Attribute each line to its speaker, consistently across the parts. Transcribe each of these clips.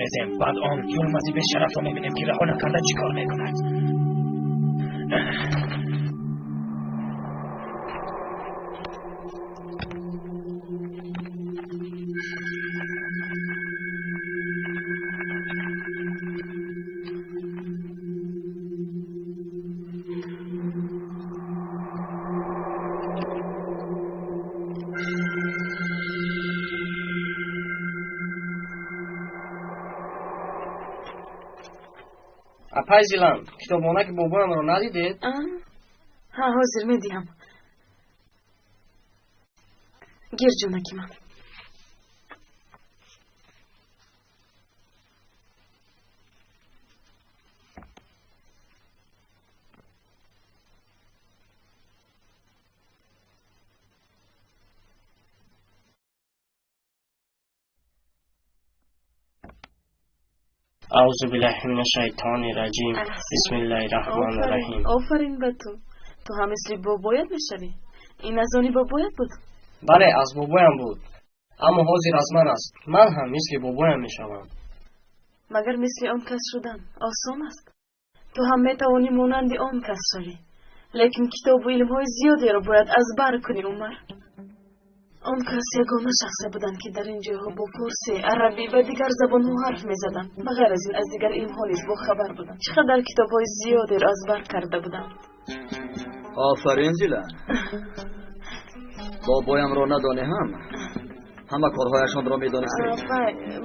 Speaker 1: Мерезем, баъд он Юлмази бешарафро мебинем, ки раҳо накарда чӣ кор мекунад.
Speaker 2: Апай Зилан, китобонаки бобоямро надидед?
Speaker 3: Ҳа, ҳозир медиҳам. Гир, ҷонаки ман.
Speaker 2: Аузу биллаҳи минаш шайтони раҷим. Бисмиллаҳи раҳмони раҳим.
Speaker 3: Офарин ба ту. Ту ҳам мисли бобоят мешавӣ. Ин аз они бобоят буд?
Speaker 2: Бале, аз бобоям буд. Аммо ҳозир аз ман аст. Ман ҳам мисли бобоям мешавам.
Speaker 3: Магар мисли он кас шудан осон аст? Ту ҳам метавонӣ монанди он кас шавӣ. Лекин китобу илмҳои зиёдеро бояд аз бар кунӣ, Умар. Он кас ягона шахсе буданд, ки дар ин ҷойҳо бо форсӣ, арабӣ ва дигар забонҳо ҳарф мезаданд. Ба ғайр аз ин аз дигар илмҳо низ бохабар буданд. Чӣ қадар китобҳои зиёдеро аз бар карда буданд.
Speaker 4: Офарин, Зилан. Бобоямро надонӣ ҳам ҳама корҳояшонро медонистӣ.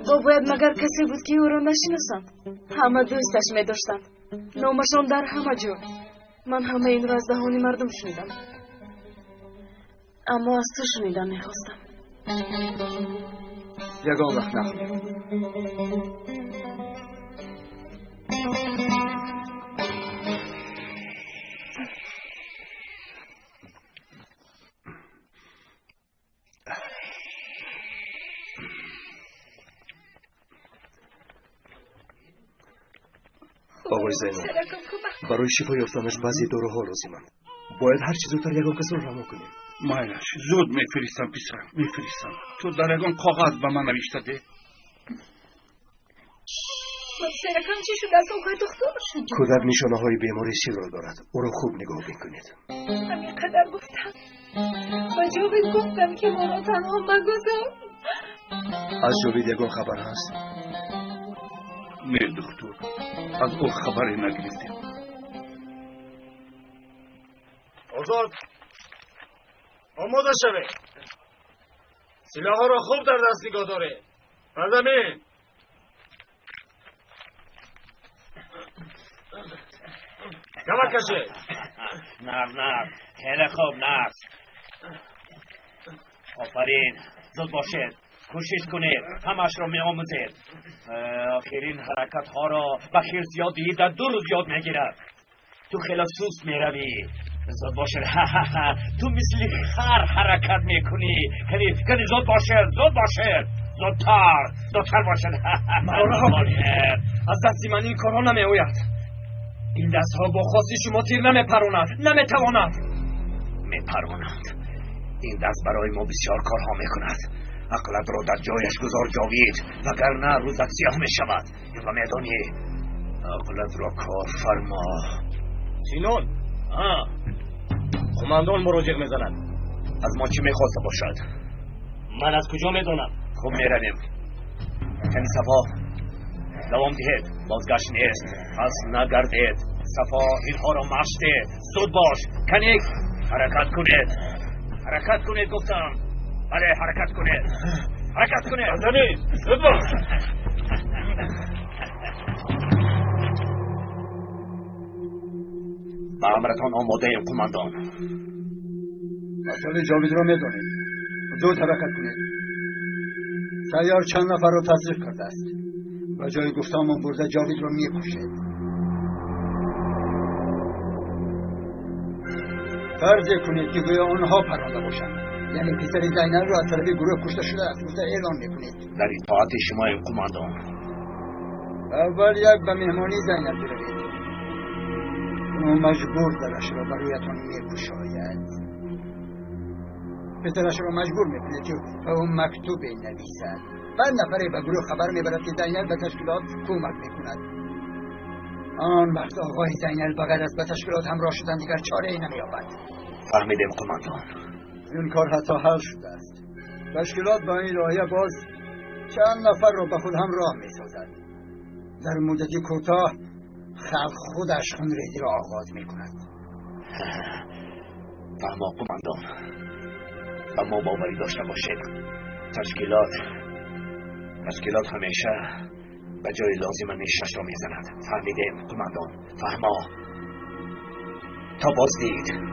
Speaker 3: Бобоят магар касе буд, ки ӯро нашиносанд? Ҳама дӯсташ медоштанд. Номашон дар ҳама ҷо. Ман ҳамаи инро аз даҳони мардум шунидам. Аммо аз ту шунидан мехостам.
Speaker 4: Ягон вақт нақл.
Speaker 5: Оғои Зайнаб, барои шифо ёфтанаш баъзе доруҳо лозиманд. Бояд ҳарчи зудтар ягон касро равон кунем.
Speaker 6: Майлаш, зуд мефиристам, писарам, мефиристам. Ту дар ягон коғаз ба ман навишта де.
Speaker 7: Писаракам чӣ шудааст, оғои духтур?
Speaker 5: Кӯдак нишонаҳои бемории силро дорад. Ӯро хуб нигоҳ мекунед.
Speaker 7: Ҳамин қадар гуфтам. Ба Ҷовид гуфтам, ки моро танҳо магузор.
Speaker 5: Аз Ҷовид ягон хабар ҳаст?
Speaker 6: Не, духтур, аз ӯ хабаре нагирифтем.
Speaker 8: Озод, омода шавед. Силоҳҳоро хуб дар даст нигоҳ доред. Ба замин. Камар кашед.
Speaker 1: Нар, нар, хеле хуб, нар. Офарин, зуд бошед. Кӯшиш кунед, ҳамашро меомӯзед. Охирин ҳаракатҳоро ба хирс ёд диҳӣ, дар 2 рӯз ёд мегирад. Ту хеле суст меравӣ. Зуд бошед. Ха-ха-ха. Ту мисли хар ҳаракат мекунӣ. Кани зуд бошед, зуд бошед. Зудтар, зудтар бошед.
Speaker 2: Маро раҳо кунед. Аз дасти ман ин корҳо намеояд. Ин дастҳо бо хости шумо тир намепаронад, наметавонад.
Speaker 1: Мепаронанд. Ин даст барои мо бисёр корҳо мекунад. Ақлатро дар ҷояш гузор, Ҷовид, вагарна рӯзат сиёҳ мешавад. Инро медонӣ. Ақлатро кор фармо.
Speaker 8: Синон, қумандон муроҷиат мезанад.
Speaker 1: Аз мо чӣ мехоста бошад?
Speaker 8: Ман аз куҷо медонам?
Speaker 1: Хуб, меравем. Кани Сафо, давом диҳед. Бозгашт нест. Пас нагардед. Сафо, инҳоро машқ деҳ. Зуд бош. Каник, ҳаракат кунед. Ҳаракат кунед, гуфтам. Бале, ҳаракат кунед. Ҳаракат кунед.
Speaker 8: Ба замин, зуд бош.
Speaker 1: Ба амратон омодаем, қумандон.
Speaker 4: Масъалаи Ҷовидро медонед. Зуд ҳаракат кунед. Сайёр чанд нафарро тасдиқ кардааст. Ба ҷои гуфтаамон бурда Ҷовидро мекушед. Фарзе кунед, ки гӯё онҳо паронда бошанд. Яъне писари Зайнабро аз тарафи гурӯҳ кушта шудааст, гуфта эълон мекунед.
Speaker 1: Дар итоати шумоем, қумандон.
Speaker 4: Аввал як ба меҳмонии Зайнаб биравед. Ӯ маҷбур дарашро ба рӯятон мекушояд. پسرش را مجبور میکنه که به او مکتوب نویسد. بعد نفری به گروه خبر میبرد که زینل به تشکیلات کمک میکند. آن وقت آقای زینل بغیر از به تشکیلات همراه شدن دیگر چاره ای نمییابد.
Speaker 1: فهمیدیم قماندان.
Speaker 4: این کار حتی حل شده است. تشکیلات با این راهیه باز چند نفر را به خود همراه میسازد. در مدتی کوتاه خلق خودش خونریزی را آغاز میکند.
Speaker 1: فهما قماندان، اما باوری داشته باشید تشکیلات همیشه به جای لازم نیشش را میزند. فهمیدیم قماندان، فهما. تا بازدید.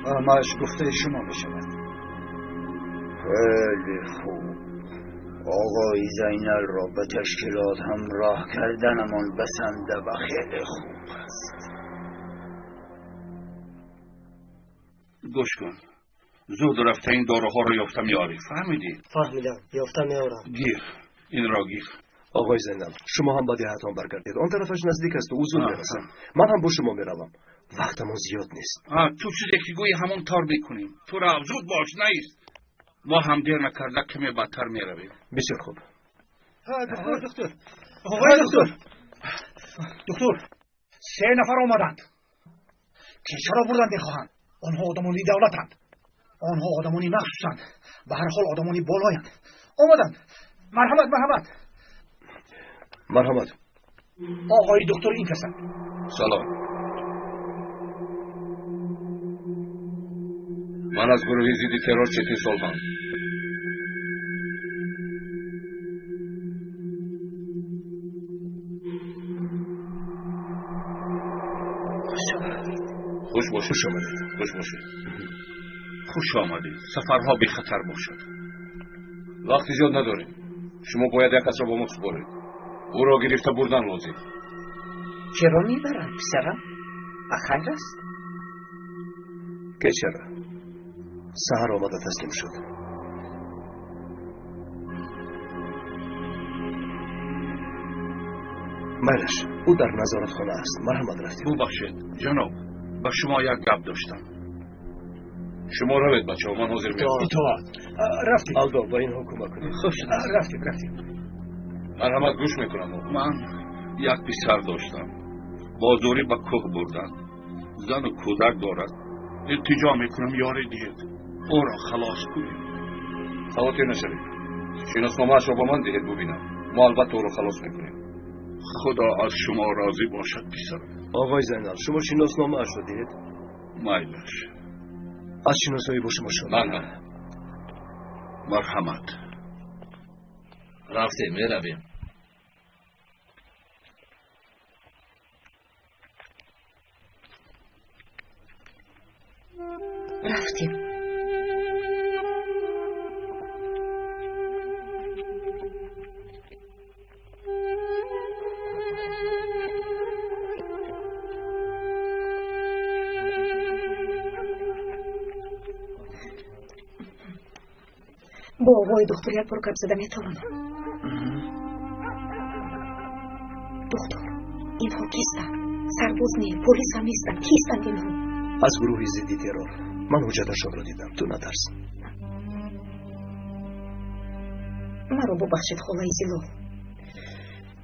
Speaker 4: همه‌اش گفته شما می شود.
Speaker 9: خیلی خوب. آقای زینل را به تشکیلات همراه کردنمان بسنده و خیلی خوب است.
Speaker 6: گوش کن، زود رفته این داروها را یافته میاری. فهمیدی؟
Speaker 10: فهمیدم، یافته میارم.
Speaker 6: گیر این را گیر.
Speaker 5: آقای زینل، شما هم باید حتما برگردید. آن طرفش نزدیک است و او زود میرسد. من هم با شما میروم. وقتمون زیاد نیست.
Speaker 6: تو چیزی که گویی همون طور میکنیم. تو را زود باش، نیست ما هم دیر نکرده کمی بدتر میرویم.
Speaker 5: بسیار خوب.
Speaker 11: دکتر، آقای دکتر، دکتر، 3 نفر آمدند. کیچه را بردن میخواهند. آنها آدمانی دولتند. آنها آدمانی مخصوصند. به هر حال آدمانی بالایند. آمدند. مرحمت، مرحمت،
Speaker 5: مرحمت.
Speaker 11: آقای دکتر این کسند.
Speaker 6: سلام. من از گروه ضد ترور چتین سلطان. خوش باشید.
Speaker 5: خوش آمدید.
Speaker 6: خوش باشید. خوش آمدید. سفرها بی خطر باشد. وقت زیاد نداریم. شما باید یک کس را با ما سپارید. او را گرفته بردن لازم.
Speaker 12: چرا میبرند پسرم؟ خیر است؟
Speaker 5: که چرا؟ سحر آمده تسلیم شد. میلش، او در نظارت خانه است. مرحمت رفتیم.
Speaker 6: ببخشید جناب، با شما یک گپ داشتم. شما روید بچه ها، من حاضر میام.
Speaker 11: اطاعت. رفتیم.
Speaker 5: الدو با اینها کمک کنید.
Speaker 6: خوش
Speaker 11: رفتیم، رفتیم.
Speaker 6: مرحمت گوش میکنم. من یک پسر داشتم، با زوری به کوه بردن. زن و کودک دارد. التجا میکنم یاری دهید او را خلاص کنید. خاطر نشوید. شناسنامه‌اش را با من دهید ببینم. ما البته او را خلاص میکنیم. خدا از شما راضی باشد پسرم.
Speaker 5: آقای زینل، شما شناسنامه‌اش را دهید؟
Speaker 6: مایلش.
Speaker 5: از شناسایی با شما شد.
Speaker 6: من مرحمت.
Speaker 8: رفتیم، میرویم.
Speaker 12: رفتیم. با آقای دکتر یک بار گپ زده میتوانم. دکتر، اینها کیستند؟ سرباز نه، پلیس هم نیستند. کیستند اینها؟
Speaker 5: از گروه ضد ترور. من حجتشان را دیدم. تو نترس.
Speaker 12: مرا ببخشید خالای زلال.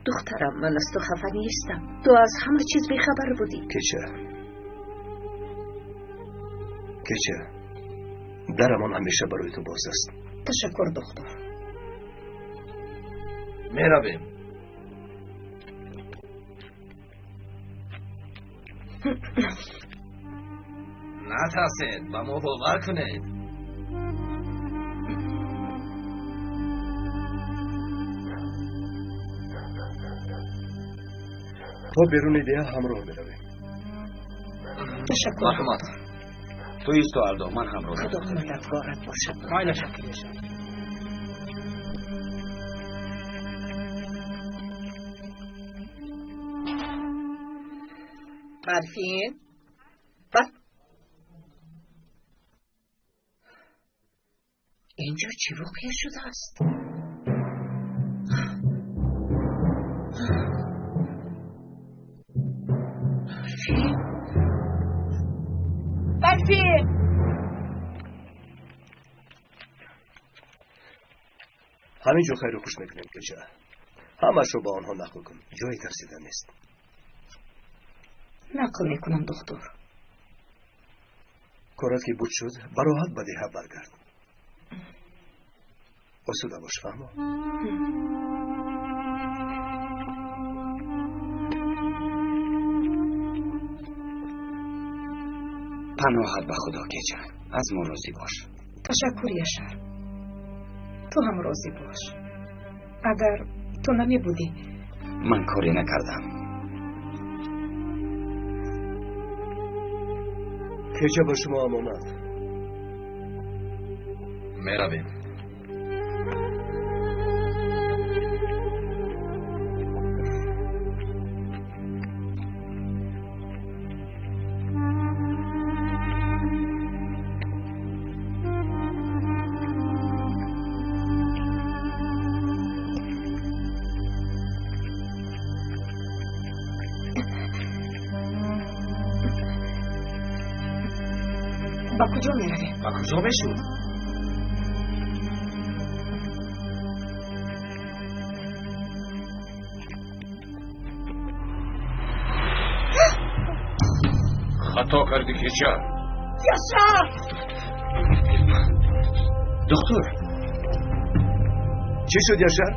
Speaker 12: دخترم، من از تو خفه نیستم. تو از همه چیز بیخبر بودی.
Speaker 5: کیچه، کیچه، درمان همیشه برای تو باز است.
Speaker 12: تشکر دکتر.
Speaker 8: میرویم. نترسید، به ما باور کنید.
Speaker 5: تا بیرون دیه همراه میرویم.
Speaker 12: تشکر.
Speaker 8: مرحمت. تو ایستو الدو، من همراه.
Speaker 12: خدا مددگارت باشد.
Speaker 11: مایلش.
Speaker 12: برفین بس. اینجا چی واقع شده است؟
Speaker 5: Ҳамин ҷо хайру хуш мекунем, Кеча. Ҳамаашро ба онҳо нақл кун. Ҷои тарсидан нест.
Speaker 12: Нақл мекунам, духтур.
Speaker 5: Корат ки буд шуд, бароҳат ба деҳа баргард. Осуда бош, фаҳмо?
Speaker 10: Паноҳат ба Худо, Кеча. Аз мо розӣ бош.
Speaker 12: Ташаккур, Яшар. Ту ҳам розӣ бош. Агар ту намебудӣ.
Speaker 10: Ман коре накардам.
Speaker 5: Кеча ба шумо амонат.
Speaker 8: Меравем.
Speaker 12: Ба куҷо меравем?
Speaker 1: Ба куҷо мешуд?
Speaker 6: Хато кардӣ, Кеча.
Speaker 12: Яшар!
Speaker 5: Духтур, чӣ шуд, Яшар?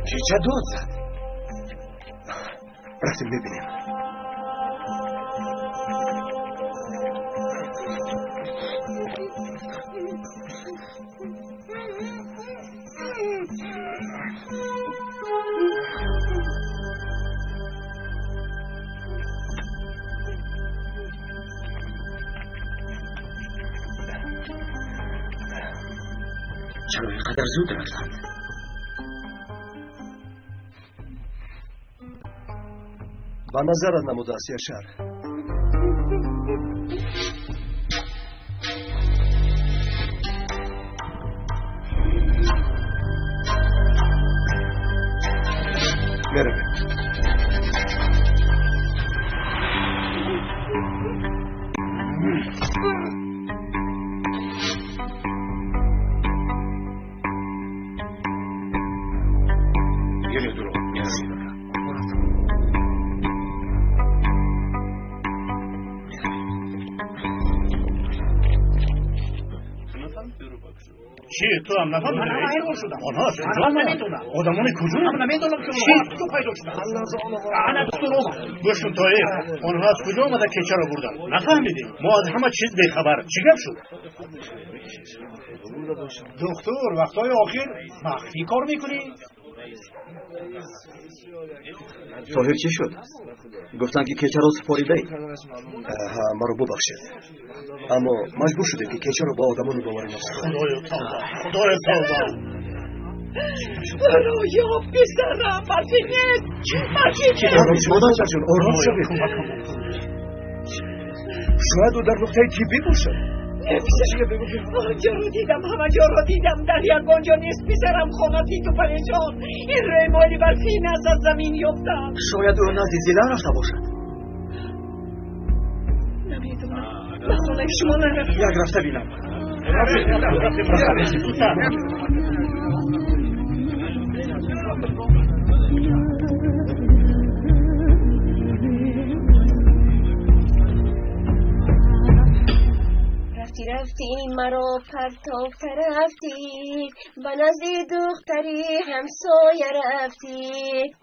Speaker 1: Кеча дод зад.
Speaker 5: Рафтем мебинем.
Speaker 10: Чаро инқадар зуд рафтанд?
Speaker 5: Ба назарат намудааст, Яшар. Меравем.
Speaker 11: Чӣ, ту ҳам нафаҳмидӣ? Ман ҳайрон шудам. Онҳо аз куҷо омаданд? Одамони куҷо? Ман намедонам, ки онҳо аз куҷо пайдо шуданд. Ана духтур омад. Гӯш кун, Тоҳир, онҳо аз куҷо омада Кечаро бурданд? Нафаҳмидем. Мо аз ҳама чиз бехабар. Чӣ гап шуд? Духтур, вақтҳои охир махфӣ кор мекунӣ?
Speaker 13: Тоҳир, чӣ шуд? Гуфтанд, ки Кечаро супоридаӣ.
Speaker 5: Маро бубахшед, аммо маҷбур шудем, ки Кечаро ба одамони боварӣ насупорем.
Speaker 11: Худоё тавба, Худоё тавба.
Speaker 12: Рӯё, писарам, барфӣ нест, барфӣ нест.
Speaker 5: Ором шавед, модарҷон, ором шавед. Шояд ӯ дар нуқтаи тиббӣ бошад.
Speaker 12: Он ҷоро дидам, ҳама ҷоро дидам, дар ягон ҷо нест писарам. Хона титу парешон. Ин ремоли барфин аст, аз замин ёфтам.
Speaker 13: Шояд ӯ назди Зила рафта бошад.
Speaker 12: Намедонам, ба хонаи шумо нарафтам.
Speaker 13: Як рафта бинам.
Speaker 14: Рафтӣ, рафтӣ, маро партофта рафтӣ, ба назди духтари ҳамсоя рафтӣ.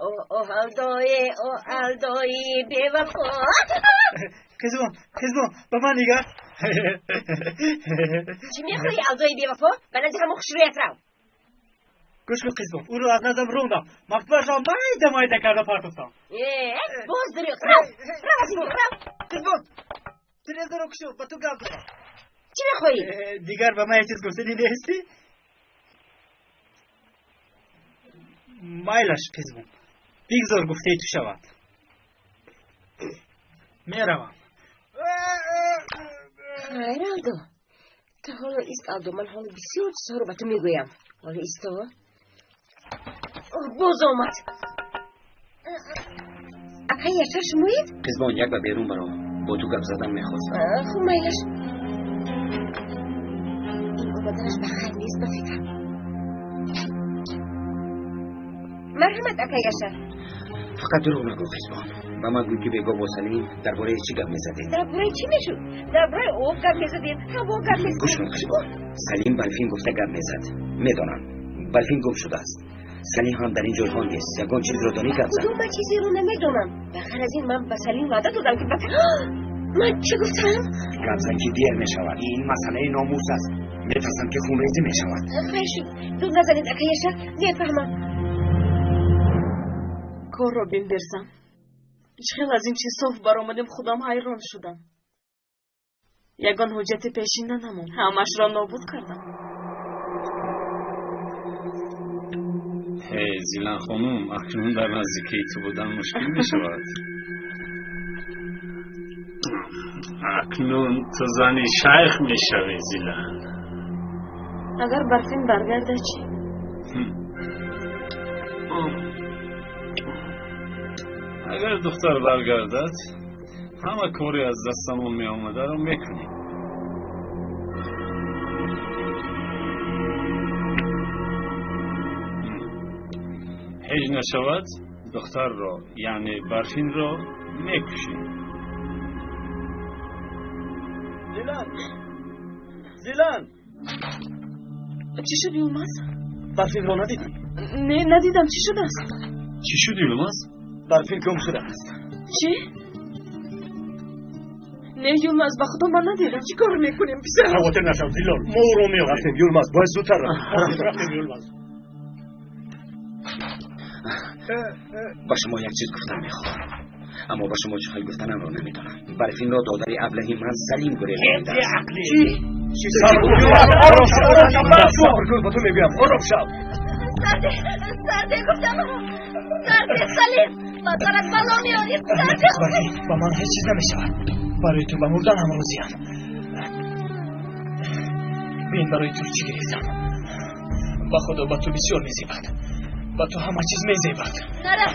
Speaker 14: О, о, алдое, о, алдои бевафо.
Speaker 11: Қизбон, қизбон, ба ман нигар.
Speaker 14: Чӣ мехоҳӣ, алдои бевафо? Ба назди ҳамон хушрӯят рав.
Speaker 11: Гӯш кун, қизбон, ӯро аз наздам рондам, мактубашро майда майда карда партофтам.
Speaker 14: Боз дурӯғ. Рав, рав аз ин, рав.
Speaker 11: Қизбон, телевизорро кушо, ба ту гап дорам.
Speaker 14: Чӣ мехоҳӣ?
Speaker 11: Дигар ба ман ҳеҷ чиз гуфтанӣ нестӣ? Майлаш, қизбон, бигзор гуфтаи ту шавад. Меравам.
Speaker 14: Хайр, Алдо, ту ҳоло ист. Алдо, ман ҳоло бисёр чизҳоро ба ту мегӯям. Ҳоло исто. Боз омад. Акай Яшар, шумоед?
Speaker 10: Қизбон, як ба берун баро, бо ту гап задан мехостам.
Speaker 14: Хуб, майлаш. Ин омаданаш ба хайр нест, ба фикрам. Марҳамат, акай Яшар.
Speaker 10: Фақат дурӯғ нагӯ, Қизбон. Ба ман гӯй, ки бегоҳ бо Салим дар бораи чӣ гап мезадед?
Speaker 14: Дар бораи чӣ мешуд? Дар бораи об гап мезадем, ҳаво гап мезадем.
Speaker 10: Гӯш кун, Қизбон. Салим Барфин гуфта гап мезад. Медонам, Барфин гум шудааст. Салим ҳам дар ин ҷойҳо нест. Ягон чизро донӣ, гап зан.
Speaker 14: Кудом ман чизеро намедонам. Ба ғайр аз ин ман ба Салим ваъда додам, ки ман чӣ гуфтам?
Speaker 10: Гап зан, ки дер мешавад. Ин масъалаи номус аст. Метарсам, ки хунрезӣ мешавад.
Speaker 14: Хайр шуд. Дур назанед, акай Яшар. Мефаҳмам.
Speaker 3: Корро бин, Берзан. Чӣ хел аз ин чиз соф баромадем, худам ҳайрон шудам. Ягон ҳуҷҷати пешина намонд, ҳамашро нобуд кардам.
Speaker 15: Ҳе, Зилан хонум, акнун дар наздикии ту будан мушкил мешавад. Акнун ту зани шайх мешавӣ, Зилан.
Speaker 3: Агар Барфин баргардад чӣ?
Speaker 15: Агар духтар баргардад, ҳама кори аз дастамон меомадаро мекунем. Ҳеҷ нашавад, духтарро, яъне Барфинро мекушем.
Speaker 13: Зилан, Зилан!
Speaker 3: Чӣ шуд, Юлмаз?
Speaker 13: Барфинро надидӣ?
Speaker 3: Не, надидам. Чӣ шудааст?
Speaker 15: Чӣ шуд, Юлмаз?
Speaker 13: Барфин гум шудааст.
Speaker 3: Чӣ? Не, Юлмаз, ба худо, ман надидам.
Speaker 12: Чӣ кор мекунем, писар?
Speaker 11: Хавотир нашав, Зилол, мо ӯро меёбем.
Speaker 5: Рафтем, Юлмаз, бояд зудтар
Speaker 11: рафт. Рафтем, Юлмаз.
Speaker 10: Ба шумо як чиз гуфтан мехоҳам, аммо ба шумо чӣ хел гуфтанамро намедонам. Барфинро додари аблаҳи ман Салим гурезонидааст.
Speaker 5: Чӣ? Сабр кун, ба ту мегӯям, ором шав.
Speaker 7: Сарде, сарде, гуфтам, сарде, Салим, ба сарат бало меорӣ, сарде.
Speaker 2: Ба ман ҳеҷ чиз намешавад. Барои ту ба мурдан ҳам розиям. Бин, барои ту чӣ гирифтам. Ба худо, ба ту бисёр мезебад, ба ту ҳама чиз мезебад.
Speaker 7: Нара.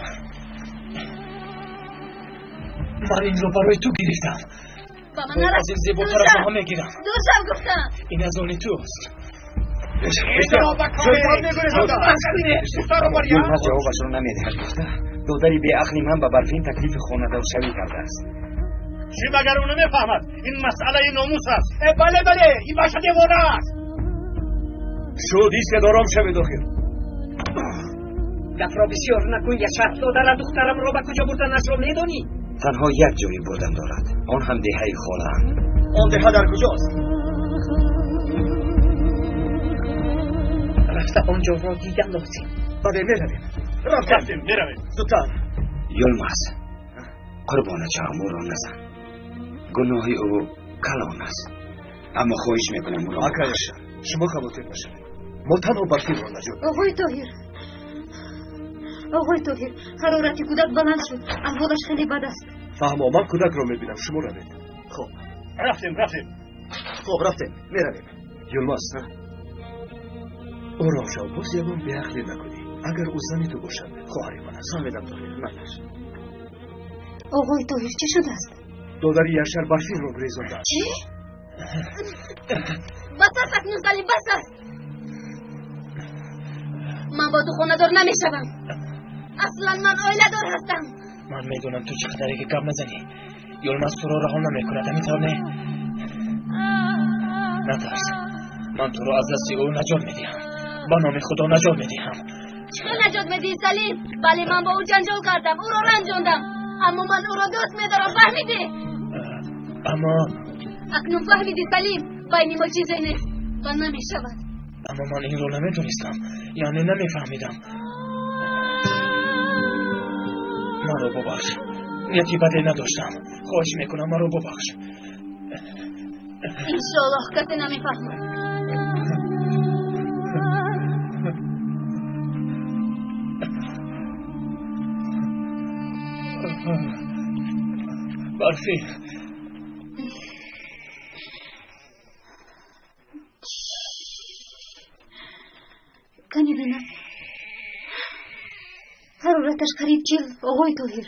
Speaker 2: Ман инро барои ту гирифтам.
Speaker 7: Ба ман нара.
Speaker 2: Аз ин зеботарашро ҳам мегирам.
Speaker 7: Дур шав, гуфтам.
Speaker 2: Ин аз они туст.
Speaker 10: Юлмаз ҷавобашро намедиҳад гуфта, додари беақли ман ба Барфин таклифи хонадоршавӣ кардааст.
Speaker 11: Чӣ, магар ӯ намефаҳмад, ин масъалаи номус аст? Бале, бале, ин баша девона аст.
Speaker 5: Шуд, истед, ором шавед охир.
Speaker 12: Гапро бисёр накун, Яшар. Додара духтарамро ба куҷо бурданашро медонӣ?
Speaker 10: Танҳо як ҷои бурдан дорад, он ҳам деҳаи холаам.
Speaker 13: Он деҳа дар куҷост?
Speaker 12: Рафта он ҷоро дидан лозим.
Speaker 13: Бале, меравем.
Speaker 11: Рафтем, меравем.
Speaker 13: Зудтар.
Speaker 10: Юлмаз, қурбоначаам, ӯро назан. Гуноҳи ӯ калон аст, аммо хоҳиш мекунам, ӯро
Speaker 5: Ака Яшар, шумо хавотир нашавед, мо танҳо Барфинро наҷот
Speaker 7: Оғои Тоҳир, оғои Тоҳир, ҳарорати кӯдак баланд шуд, аҳволаш хеле бад аст.
Speaker 5: Фаҳмо, ман кӯдакро мебинам, шумо равед.
Speaker 13: Хуб.
Speaker 11: Рафтем, рафтем.
Speaker 13: Хуб, рафтем, меравем.
Speaker 5: Юлмаз, ором шав, боз ягон беақлӣ накунӣ. Агар ӯ зани ту бошад, хоҳари ман аст.
Speaker 13: Фаҳмидам, Тоҳир, майлаш.
Speaker 7: Оғои Тоҳир, чӣ шудааст?
Speaker 5: Додари Яшар Барфинро гурезондааст.
Speaker 7: Чӣ? Бас аст акнун, Салим, бас аст. Ман бо ту хонадор намешавам. Аслан ман оиладор ҳастам.
Speaker 2: Ман медонам, ту чӣ қадаре ки гап назанӣ, Юлмаз туро раҳо намекунад. Ҳамин тавр, не? Натарс, ман туро аз дасти ӯ наҷот медиҳам. Ба номи Худо, наҷот медиҳам.
Speaker 7: Чӣ хел наҷот медиҳӣ, Салим? Бале, ман бо ӯ ҷанҷол кардам, ӯро ранҷондам, аммо ман ӯро дӯст медорам, фаҳмидӣ?
Speaker 2: Аммо
Speaker 7: Акнун фаҳмидӣ, Салим, байни мо чизе нест ва намешавад.
Speaker 2: Аммо ман инро намедонистам, яъне намефаҳмидам. Маро бубахш, нияти баде надоштам. Хоҳиш мекунам, маро бубахш.
Speaker 7: Иншоаллоҳ, касе намефаҳмад.
Speaker 2: Барфин.
Speaker 7: Кани бинам. Ҳарораташ қариб 40, оғои Тоҳир.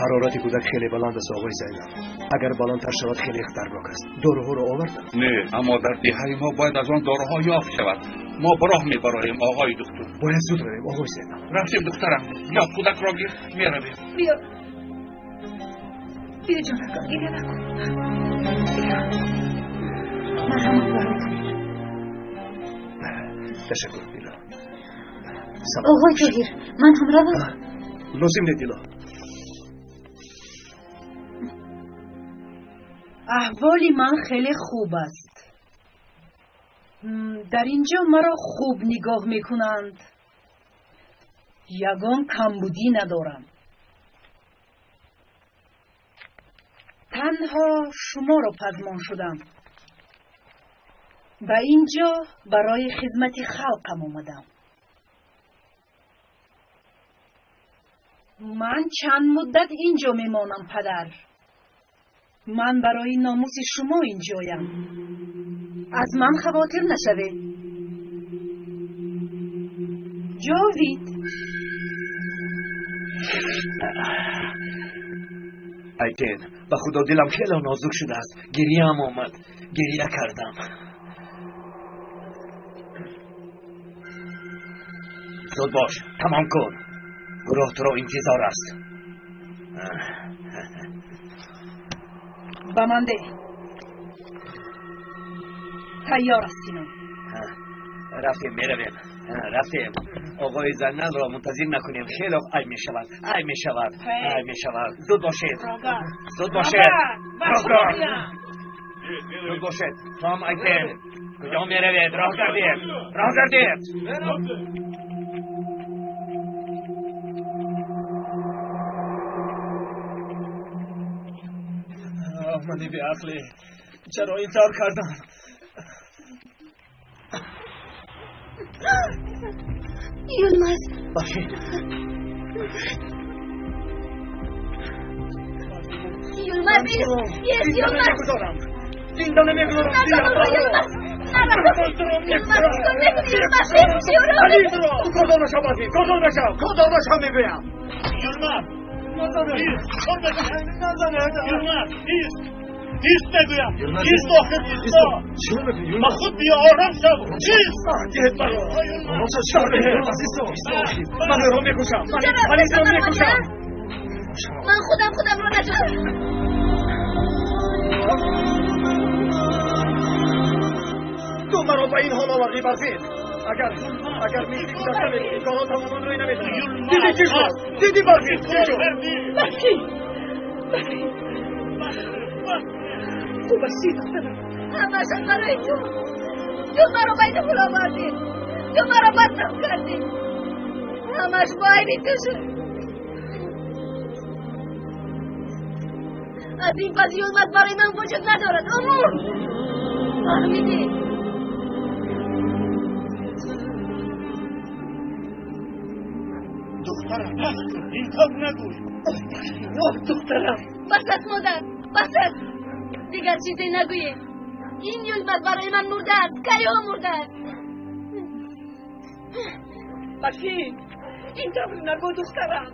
Speaker 5: Ҳарорати кӯдак хеле баланд аст, оғои Зайнал. Агар баландтар шавад, хеле хатарнок аст. Доруҳоро овардам?
Speaker 6: Не, аммо дар деҳаи мо бояд аз он доруҳо ёфт шавад. Мо ба роҳ мебароем, оғои доктор.
Speaker 5: Бояд зуд равем, оғои Зайнал.
Speaker 6: Рафтем, духтарам. Биё, кӯдакро гир, меравем.
Speaker 12: Биё. Биё, ҷонакам, гиря накун. Биё. Марҳамат барои ту.
Speaker 5: Ташаккур, Дило.
Speaker 7: Оғои Тоҳир, ман ҳам равам?
Speaker 5: Лозим не, Дило.
Speaker 16: Аҳволи ман хеле хуб аст. Дар ин ҷо маро хуб нигоҳ мекунанд. Ягон камбудӣ надорам. Танҳо шуморо пазмон шудам. Ба ин ҷо барои хизмати халқам омадам. Ман чанд муддат ин ҷо мемонам, падар. Ман барои номуси шумо ин ҷоям. Аз ман хавотир нашавед. Ҷовид.
Speaker 1: Айтен, ба худо дилам хеле нозук шудааст. Гирьяам омад. Гирья кардам. Зуд бош, тамом кун. Гурӯҳ туро интизор аст.
Speaker 16: Ба ман деҳ. Тайёр аст, Синон.
Speaker 1: Рафтем, меравем. Рафтем. Оғои Зайналро мунтазир накунем. Хеле айб мешавад. Айб мешавад. Айб мешавад. Зуд бошед. Зуд бошед. Зуд бошед. Том, Айтен. Куҷо меравед? Роҳ гардед. Роҳ гардед.
Speaker 2: Мани беақлӣ, чаро ин тавр кардам?
Speaker 7: Юлмаз.
Speaker 1: Бахшед.
Speaker 7: Юлмаз, ист, Юлмаз.
Speaker 2: Зинда намегузорам.
Speaker 7: Юлмаз, Юлмаз, чикор мекунӣ, Юлмаз?
Speaker 11: Ту кордор нашав, Барфин, кордор нашав, кордор нашав мегӯям.
Speaker 17: Юлмаз, Юлмаз, ист. Ист мегӯям. Ист, охир, ист. Ба худ биё, ором шав. Ист.
Speaker 11: Диҳед маро. Ман ӯро мекушам. Ман инро мекушам.
Speaker 7: Ман худам худамро наҷот.
Speaker 11: Ту маро ба ин ҳол овардӣ, Барфин. Агар мисли гузашта мебудӣ, корҳо тамоман рӯй намедоданд. Дидӣ чӣ шуд? Дидӣ, Барфин, чӣ шуд?
Speaker 12: Барфин! Барфин! Хуб астӣ, духтарам?
Speaker 7: Ҳамаашон барои ту. Ту маро ба ин ҳол овардӣ. Ту маро бадном кардӣ. Ҳамааш бо айби ту шуд. Аз ин пас Юлмаз барои ман вуҷуд надорад. Ӯ мурд. Фаҳмидӣ?
Speaker 17: Духтарам, бас кун, ин тавр нагӯй.
Speaker 12: Воҳ, духтарам.
Speaker 7: Бас аст, модар, бас аст. Дигар чизе нагӯем. Ин Юлмаз барои ман мурдааст. Кайҳо мурдааст.
Speaker 12: Барфин, ин тавр нагӯ, духтарам.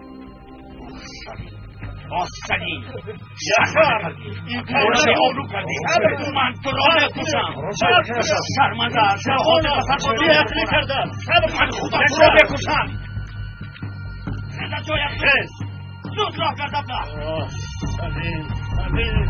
Speaker 1: Офарин. Яшар, ин корро обрӯ кардӣ. Ман туро мекушам. Шарманда, шаҳода ба сарбозон
Speaker 17: беақлӣ кардам.
Speaker 1: Ман худам туро мекушам. Ҷоят хез. Зуд роҳ гард, абла.
Speaker 17: Салим, Салим.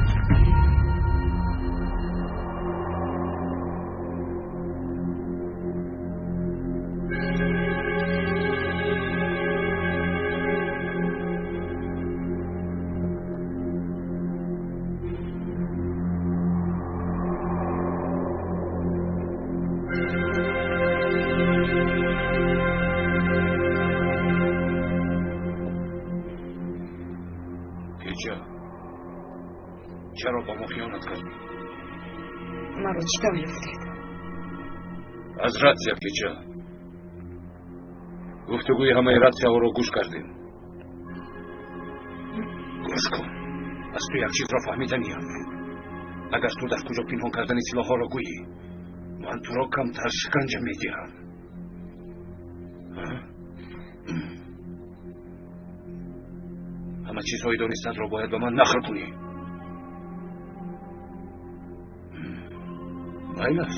Speaker 6: Чаро ба мо хиёнат кардӣ?
Speaker 12: Маро чӣ тавр ёфтед?
Speaker 6: Аз ратсия, Кеча. Гуфтугӯи ҳамаи ратсияҳоро гӯш кардем. Гӯш кун, аз ту як чизро фаҳмиданиям. Агар ту дар куҷо пинҳон кардани силоҳҳоро гӯӣ, ман туро камтар шиканҷа медиҳам. Ҳама
Speaker 5: Ҳама чизҳои донистатро бояд ба ман нақл кунӣ. Майлаш.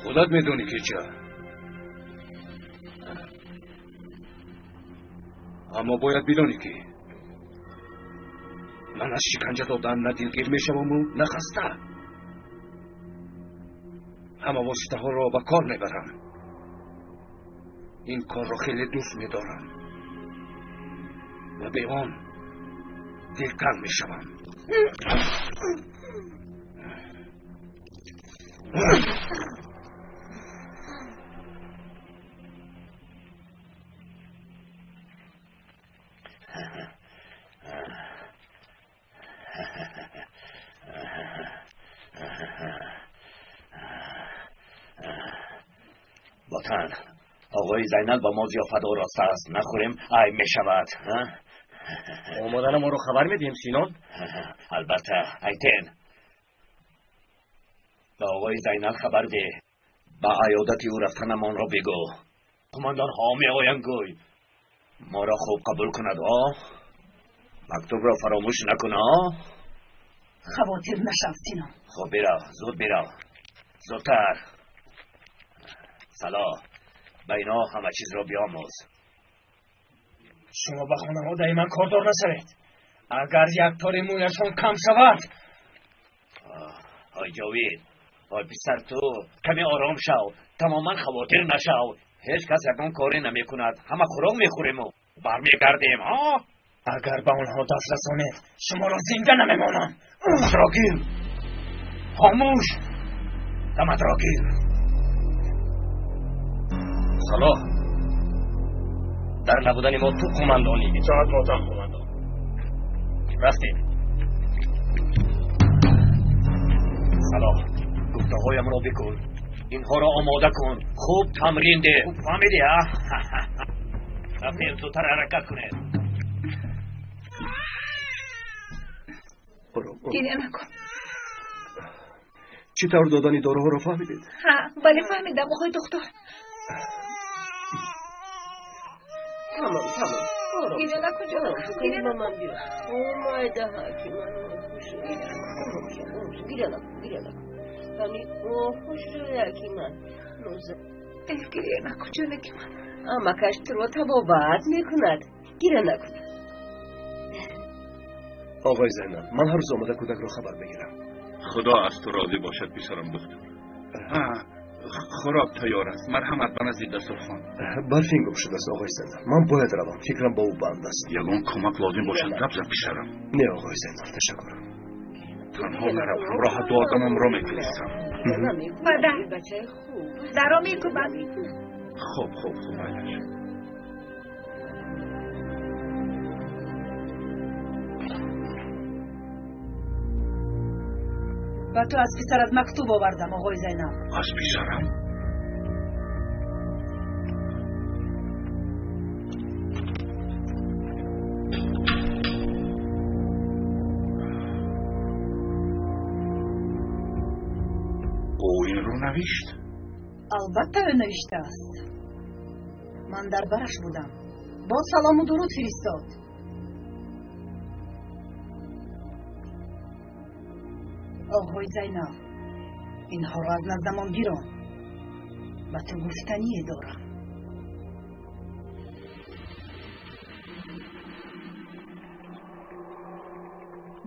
Speaker 5: Худат медонӣ ки ча. Аммо бояд бидонӣ ки ман аз шиканҷа додан на дилгир мешаваму на хаста. Ҳама воситаҳоро ба кор мебарам. Ин корро хеле дӯст медорам ва бе он дилтанг мешавам.
Speaker 1: Ватан, оғои Зайнал ба мо зиёфат ороста аст. Нахӯрем, айб мешавад.
Speaker 2: Омадана моро хабар медиҳем, Синон?
Speaker 1: Албатта, Айтен. Ба оғои Зайнал хабар деҳ. Ба аёдати ӯ рафтанамонро бигӯ. Қумандонҳо меоянд, гӯй. Моро хуб қабул кунад, о? Мактубро фаромӯш накун, о?
Speaker 16: Хавотир нашав, Синон.
Speaker 1: Хуб, бирав, зуд бирав. Зудтар. Салоҳ, ба инҳо ҳама чизро биомӯз.
Speaker 2: Шумо ба хонаводаи ман кордор нашавед. Агар як тори мӯяшон кам шавад.
Speaker 1: Ой Ҷовид, ой писар, ту каме ором шав, тамоман хавотир нашав. Ҳеҷ кас ягон коре намекунад. Ҳама хӯрок мехӯрему бармегардем, а?
Speaker 2: Агар ба онҳо даст расонед, шуморо зинда намемонам.
Speaker 1: Даматро гир. Хомӯш. Даматро гир.
Speaker 2: Салоҳ, дар набудани мо ту қумандонӣ.
Speaker 17: Итоат мотам, қумандон.
Speaker 2: Рафтем.
Speaker 1: Салоҳ, гуфтаҳоямро бикун. Инҳоро омода кун. Хуб тамрин деҳ. Хуб фаҳмидӣ, а? Рафтем, зудтар ҳаракат кунед.
Speaker 7: Гиря накун.
Speaker 5: Чӣ тавр додани доруҳоро фаҳмидед?
Speaker 7: Ҳа, бале, фаҳмидам, оғои доктор.
Speaker 14: Тамом, тамом.
Speaker 7: Гиря накун, ҷонам. Гиря
Speaker 14: ба ман биё. О, майда ҳаки ман. Гиря накун, гиря накун. Ҳами, о, хушрӯяки ман. Ноза.
Speaker 7: Гиря накун, ҷонаки ман.
Speaker 14: Амакаш туро табобат мекунад. Гиря накун.
Speaker 5: Оғои Зайнал, ман ҳар рӯз омада кӯдакро хабар мегирам.
Speaker 6: Худо аз ту розӣ бошад, писарам доктор. Хӯрок тайёр аст. Марҳамат ба назди дастурхон.
Speaker 5: Барфин гум шудааст, оғои Зайнал. Ман бояд равам. Фикрам ба ӯ банд аст.
Speaker 6: Ягон кӯмак лозим бошад, гап зан, писарам.
Speaker 5: Не, оғои Зайнал, ташаккур.
Speaker 6: Танҳо нарав, ҳамроҳат ду одамамро мефиристам.
Speaker 7: Падар, даро мекӯбад.
Speaker 6: Хуб, хуб, хуб, майлаш.
Speaker 16: Ба ту аз писарат мактуб овардам, оғои Зайнал.
Speaker 6: Аз писарам? Ӯ инро навишт?
Speaker 16: Албатта, ӯ навиштааст. Ман дар бараш будам. Бо салому дуруд фиристод. Оғои Зайнал, инҳоро аз наздамон бирон. Ба ту гуфтание дорам.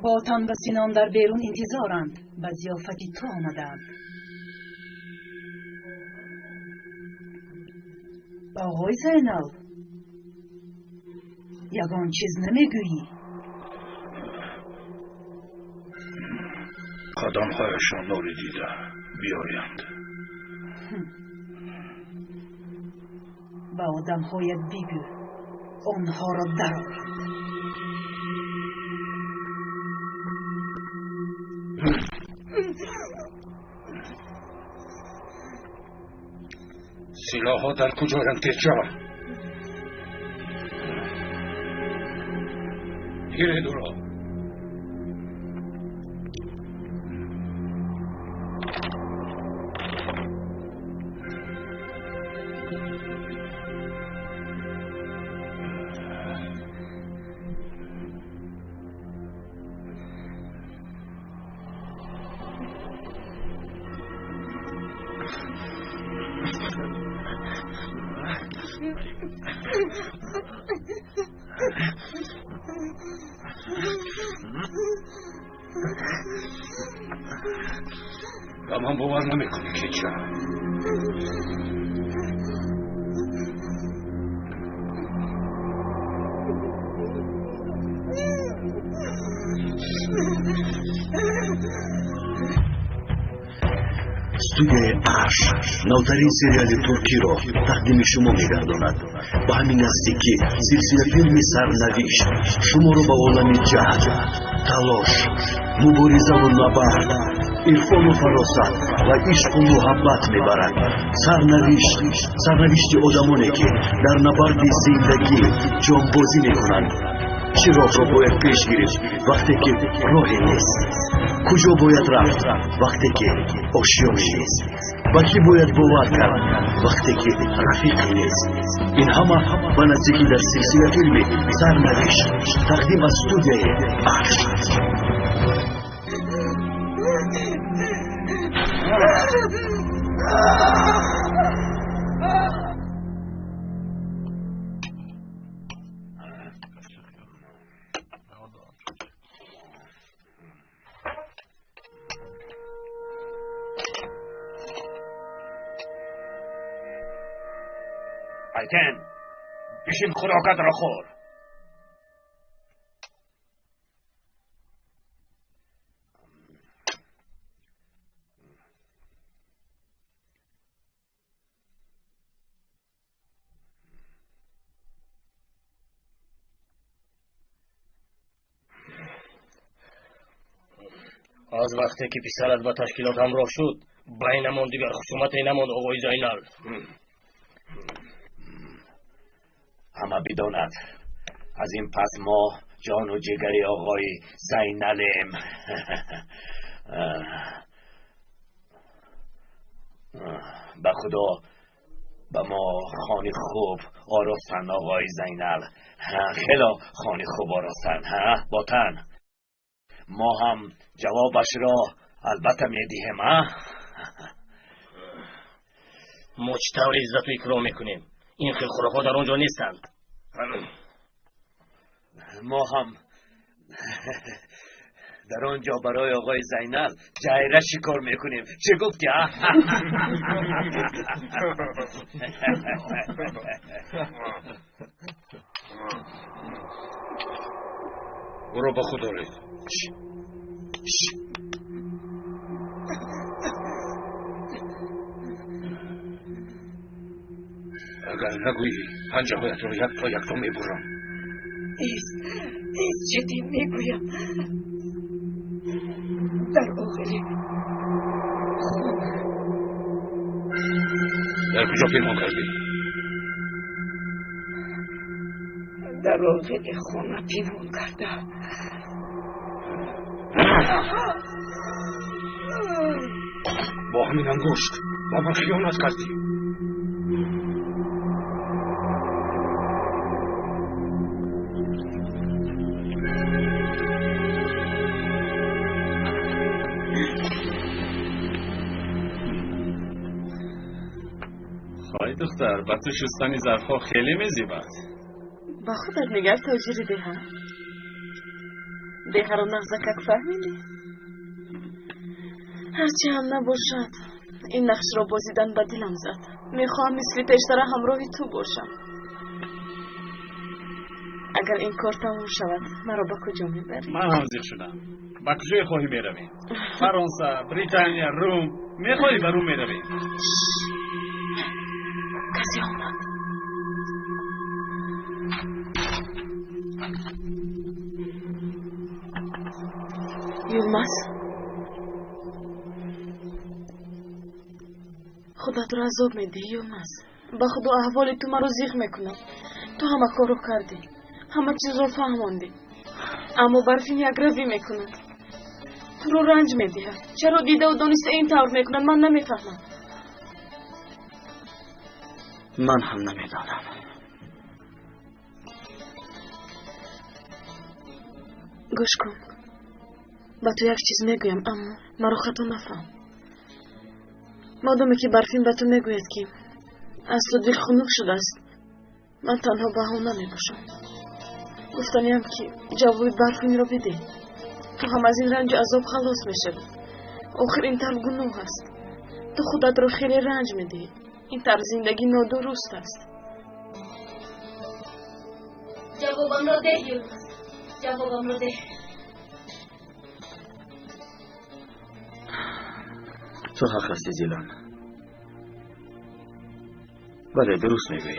Speaker 16: Ботан ва Синон дар берун интизоранд. Ба зиёфати ту омадаанд. Оғои Зайнал, ягон чиз намегӯӣ?
Speaker 6: Қадамҳояшон нури дида биёянд.
Speaker 16: Ба одамҳоят бигӯ, онҳоро дароранд.
Speaker 6: Силоҳҳо дар куҷоянд, кеча? Гиред ӯро. Ба ман бовар намекунӣ, кеча.
Speaker 5: Студияи Арш навтарин сериали туркиро тақдими шумо мегардонад. Ба ҳамин наздикӣ силсила филми Сарнавишт шуморо ба олами ҷаҳд, талош, муборизаву набард, ирфону фаросат ва ишқу муҳаббат мебарад. Сарнавишт, сарнавишти одамоне, ки дар набарди зиндагӣ ҷонбозӣ мекунанд. Чӣ роҳро бояд пеш гирифт, вақте ки роҳе нест? Куҷо бояд рафт, вақте ки ошёне нест? Ба кӣ бояд бовар кард, вақте ки рафиқе нест? Ин ҳама ба наздикӣ дар силсила филми Сарнавишт, тақдим аз студияи Арш.
Speaker 1: Ayten, بشین خوراکت را خور.
Speaker 18: Аз вақте ки писарат ба ташкилот ҳамроҳ шуд, байнамон дигар хусумате намонд, оғои Зайнал.
Speaker 1: Ҳама бидонад, аз ин пас мо ҷону ҷигари оғои Зайналем. Ба худо, ба мо хони хуб оростанд, оғои Зайнал. Хело хони хуб оростанд, ботан. Мо ҳам ҷавобашро албатта медиҳем, а?
Speaker 18: Мо чӣ тавр иззату икром мекунем? Ин хел хӯрокҳо дар он ҷо нестанд.
Speaker 1: Мо ҳам дар он ҷо барои оғои Зайнал ҷайра шикор мекунем. Чӣ гуфтӣ, а?
Speaker 6: Ӯро ба худ оред. Агар нагӯӣ, панҷаҳоятро якто якто мебурам.
Speaker 12: Ист, ист, ҷиддӣ мегӯям. Дар оғили хона.
Speaker 6: Дар куҷо пинҳон кардӣ?
Speaker 12: Дар оғили хона пинҳон кардам.
Speaker 6: Бо ҳамин ангушт ба ман хиёнат кардӣ.
Speaker 15: Хоҳи духтар, ба ту шустани зарфҳо хеле мезебад.
Speaker 3: Ба худат нигар, тоҷири деҳа. Деҳаро нағзакак фаҳмидӣ? Ҳарчи ҳам набошад, ин нақшро бозидан ба дилам зад. Мехоҳам мисли пештара ҳамроҳи ту бошам. Агар ин кор тамом шавад, маро ба куҷо мебарӣ?
Speaker 15: Ман ҳам зиқ шудам. Ба куҷое хоҳӣ меравӣ? Фаронса, Британия, Рум. Мехоҳӣ ба Рум меравӣ?
Speaker 3: Касе омад. Юлмаз, худатро азоб медиҳӣ, Юлмаз. Ба худо, аҳволи ту маро зиқ мекунад. Ту ҳама корро кардӣ, ҳама чизро фаҳмондӣ, аммо Барфин якравӣ мекунад, туро ранҷ медиҳад. Чаро дидаву дониста ин тавр мекунад, ман намефаҳмам.
Speaker 13: Ман ҳам намедонам.
Speaker 3: Гӯш кун, ба ту як чиз мегӯям, аммо маро хато нафаҳм. Модоме ки Барфин ба ту мегӯяд, ки аз ту дил хунук шудааст, Ман танҳо баҳона мебошам. Гуфтаниам ки ҷавоби Барфинро бидеҳ. Ту ҳам аз ин ранҷу азоб халос мешавӣ. Охир ин тавр гуноҳ аст. Ту худатро хеле ранҷ медиҳӣ. Ин тарз зиндагӣ нодуруст аст.
Speaker 7: Ҷавобамро деҳ, Юлмаз. Ҷавобамро деҳ.
Speaker 13: Ту ҳақ ҳастӣ, Зилан. Бале, дуруст мегӯӣ.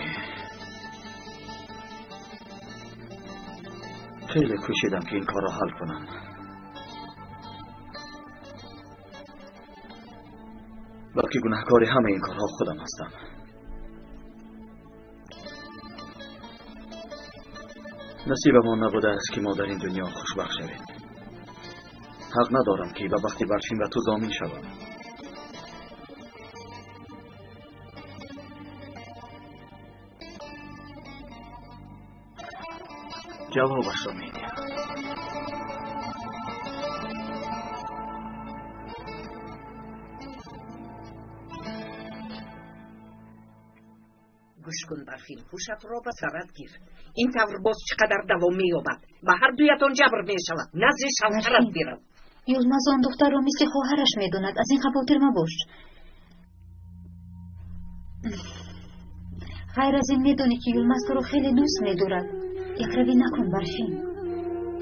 Speaker 13: Хеле кӯшидам ки ин корро ҳал кунам. Балки гунаҳкори ҳамаи ин корҳо худам ҳастам. Насибамон набудааст ки мо дар ин дунё хушбахт шавем. Ҳақ надорам ки ба бахти Барфин ва ту зомин шавам. Ҷавобашро медиҳам.
Speaker 12: Гӯш кун, Барфин, ҳушатро ба сарат гир. Ин тавр боз чӣ қадар давом меёбад? Ба ҳар дуятон ҷабр мешавад. Назди шавҳарат бирав.
Speaker 19: Юлмаз он духтарро мисли хоҳараш медонад. Аз ин хавотир мабош. Ғайр аз ин медонӣ ки Юлмаз туро хеле дӯст медорад. Якравӣ накун, Барфин.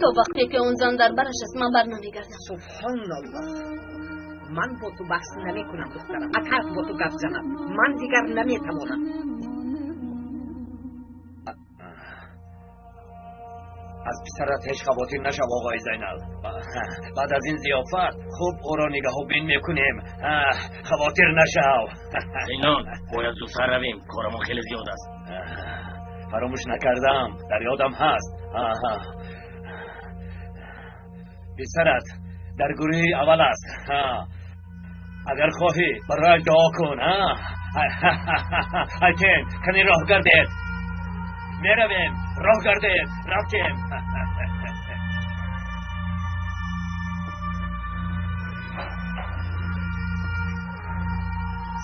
Speaker 7: То вақте ки он зан дар бараш аст, ман бар намегардам.
Speaker 12: Субҳоналлоҳ. Ман бо ту баҳс намекунам, духтарам. Атарс бо ту гап занам. Ман дигар наметавонам.
Speaker 1: Аз писарат ҳеҷ хавотир нашав, оғои Зайнал. Баъд аз ин зиёфат хуб ӯро нигаҳубин мекунем. Хавотир нашав.
Speaker 18: Зайнал, бояд зудтар равем, корамон хеле зиёд аст.
Speaker 1: Фаромӯш накардам, дар ёдам ҳаст. Писарат дар гурӯҳи аввал аст. Агар хоҳӣ барояш дуо кун. Айтен, кани роҳ гардед. Меравем, роҳ гардед, рафтем.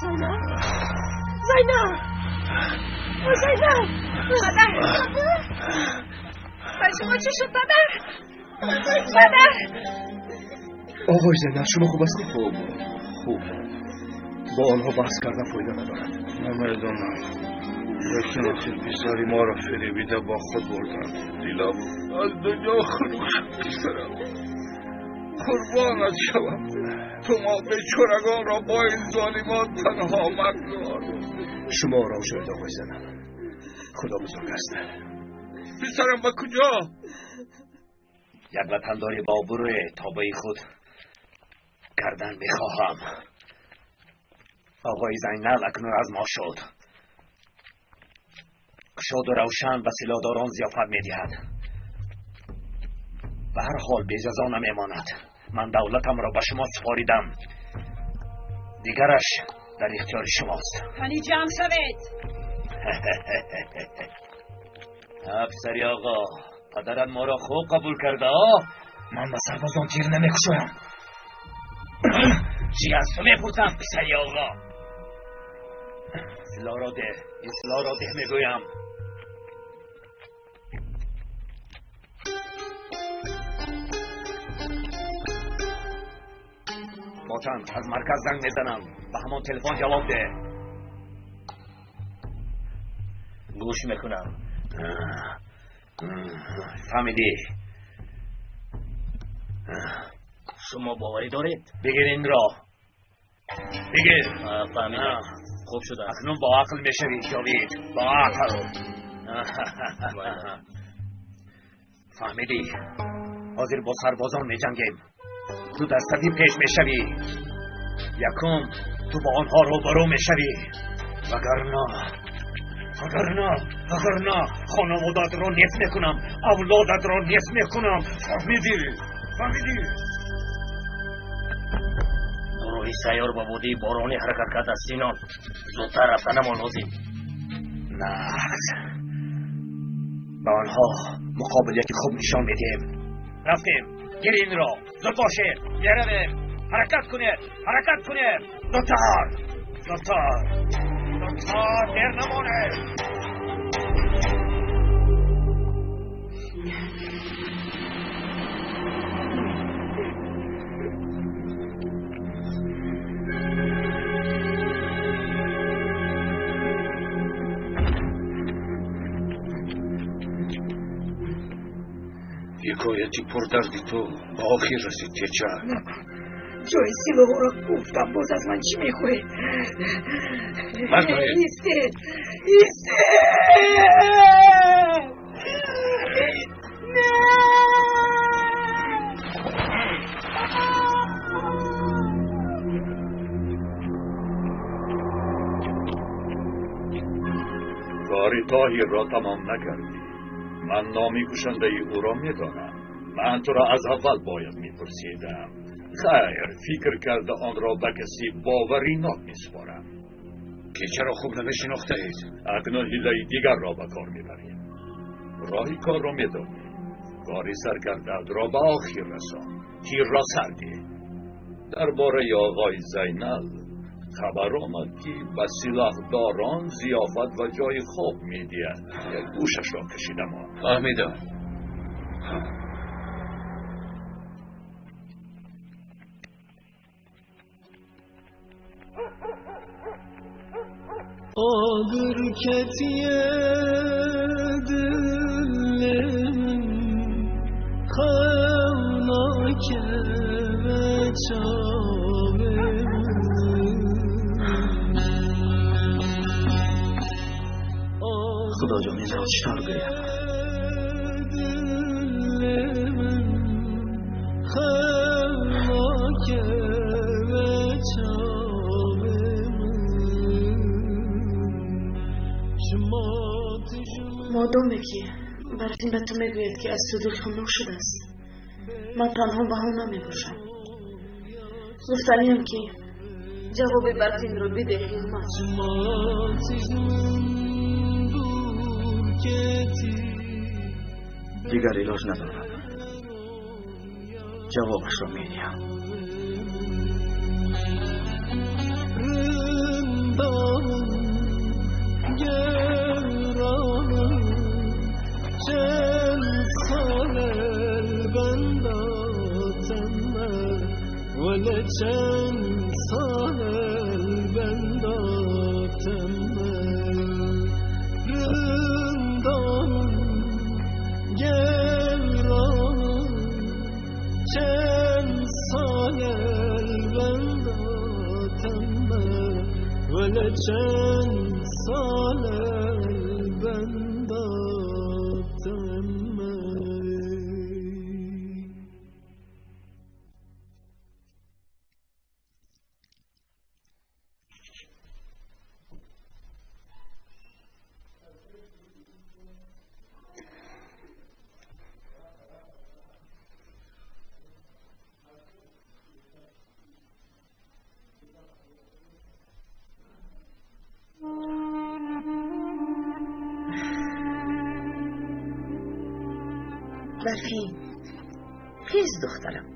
Speaker 7: Зайнаб! Зайнаб! Зайнаб! Падар! Ба шумо чӣ шуд, падар? Падар!
Speaker 11: Оғои Зайнаб, шумо хуб ҳастед?
Speaker 6: Хуб, хуб.
Speaker 11: Бо онҳо баҳс кардан фоида надорад.
Speaker 6: Намедонам. Лекин охир писари моро фиребида бо худ бурданд. Дилам аз дунё хунук шуд, писарам. Қурбонат шавам. Ту мо бечорагонро бо ин золимон танҳо магзор.
Speaker 11: Шумо ором шавед, оғои Зайнаб. Худо бузург аст.
Speaker 6: Писарам ба куҷо?
Speaker 1: Як ватандори бо обрӯе тобаи худ кардан мехоҳам. Оғои Зайнал акнун аз мо шуд. Кушоду равшан ба силоҳдорон зиёфат медиҳад. Ба ҳар ҳол беҷазо намемонад. Ман давлатамро ба шумо супоридам. Дигараш дар ихтиёри шумост.
Speaker 16: Кани ҷамъ шавед.
Speaker 1: Писари оғо, падарат моро хуб қабул карда.
Speaker 11: Ман ба сарбозон тир намекушоям.
Speaker 1: Чӣ аз ту мепурсам, писари оғо? Силоҳро деҳ, ин силоҳро деҳ мегӯям. Ботан, аз марказ занг мезанам. Ба ҳамон телефон ҷавоб деҳ.
Speaker 18: Гӯш мекунам.
Speaker 1: Фаҳмидӣ?
Speaker 18: Шумо боварӣ доред?
Speaker 1: Бигир инро. Бигир.
Speaker 18: Фаҳмидам. Хуб шуда.
Speaker 1: Акнун бо ақл мешавӣ, Ҷовид. Бо ақл. Фаҳмидӣ? Ҳозир бо сарбозон меҷангем. Ту дар сафи пеш мешавӣ. Якум ту бо онҳо рӯбарӯ мешавӣ. Вагарна хонаводаатро нест мекунам, авлодатро нест мекунам. Фаҳмидӣ? Фаҳмидӣ?
Speaker 18: Гурӯҳи сайёр ба водии боронӣ ҳаракат кардааст, Синон. Зудтар рафтанамон лозим.
Speaker 1: Нағз. Ба онҳо муқобилияти хуб нишон медиҳем. Рафтем. Гир инро. Зуд бошед. Меравем. Ҳаракат кунед. Ҳаракат кунед. Зудтар. Зудтар. Зудтар. Дер намонед.
Speaker 6: Ҳикояти пурдарди ту ба охир расид, Кеча.
Speaker 12: Ҷои силоҳро гуфтам, боз аз ман чӣ мехоҳед? Истед, истед!
Speaker 6: Кори Тоҳирро тамом накардӣ. Ман номи кушандаи ӯро медонам. Ман туро аз аввал бояд мепурсидам. Хайр, фикр карда онро ба касе боваринок месупорам. Кечаро хуб намешинохтаед. Акнун ҳилаи дигарро ба кор мебарем. Роҳи корро медонӣ. Кори саркардаатро ба охир расон. Тирро сар деҳ. Дар бораи оғои Зайнал хабар омад, ки ба силоҳдорон зиёфат ва ҷои хоб медиҳад. Як гӯшашро кашидам. Фаҳмидам.
Speaker 20: آگر کتیه دلم خوناکه چاوه.
Speaker 13: خدا جان، اینها چطور گویم؟
Speaker 3: модоме ки Барфин ба ту мегӯяд, ки аз ту дилхун нашудааст, ман танҳо баҳона мебошам. Гуфтаниям, ки ҷавоби Барфинро бидеҳ, Юлмаз.
Speaker 13: Дигар илоҷ надорам, ҷавобашро медиҳам.
Speaker 20: چند سال بنداتم رندم گرم، چند سال بنداتم ولی چند سال بنداتم.
Speaker 12: برفین، خیز دخترم،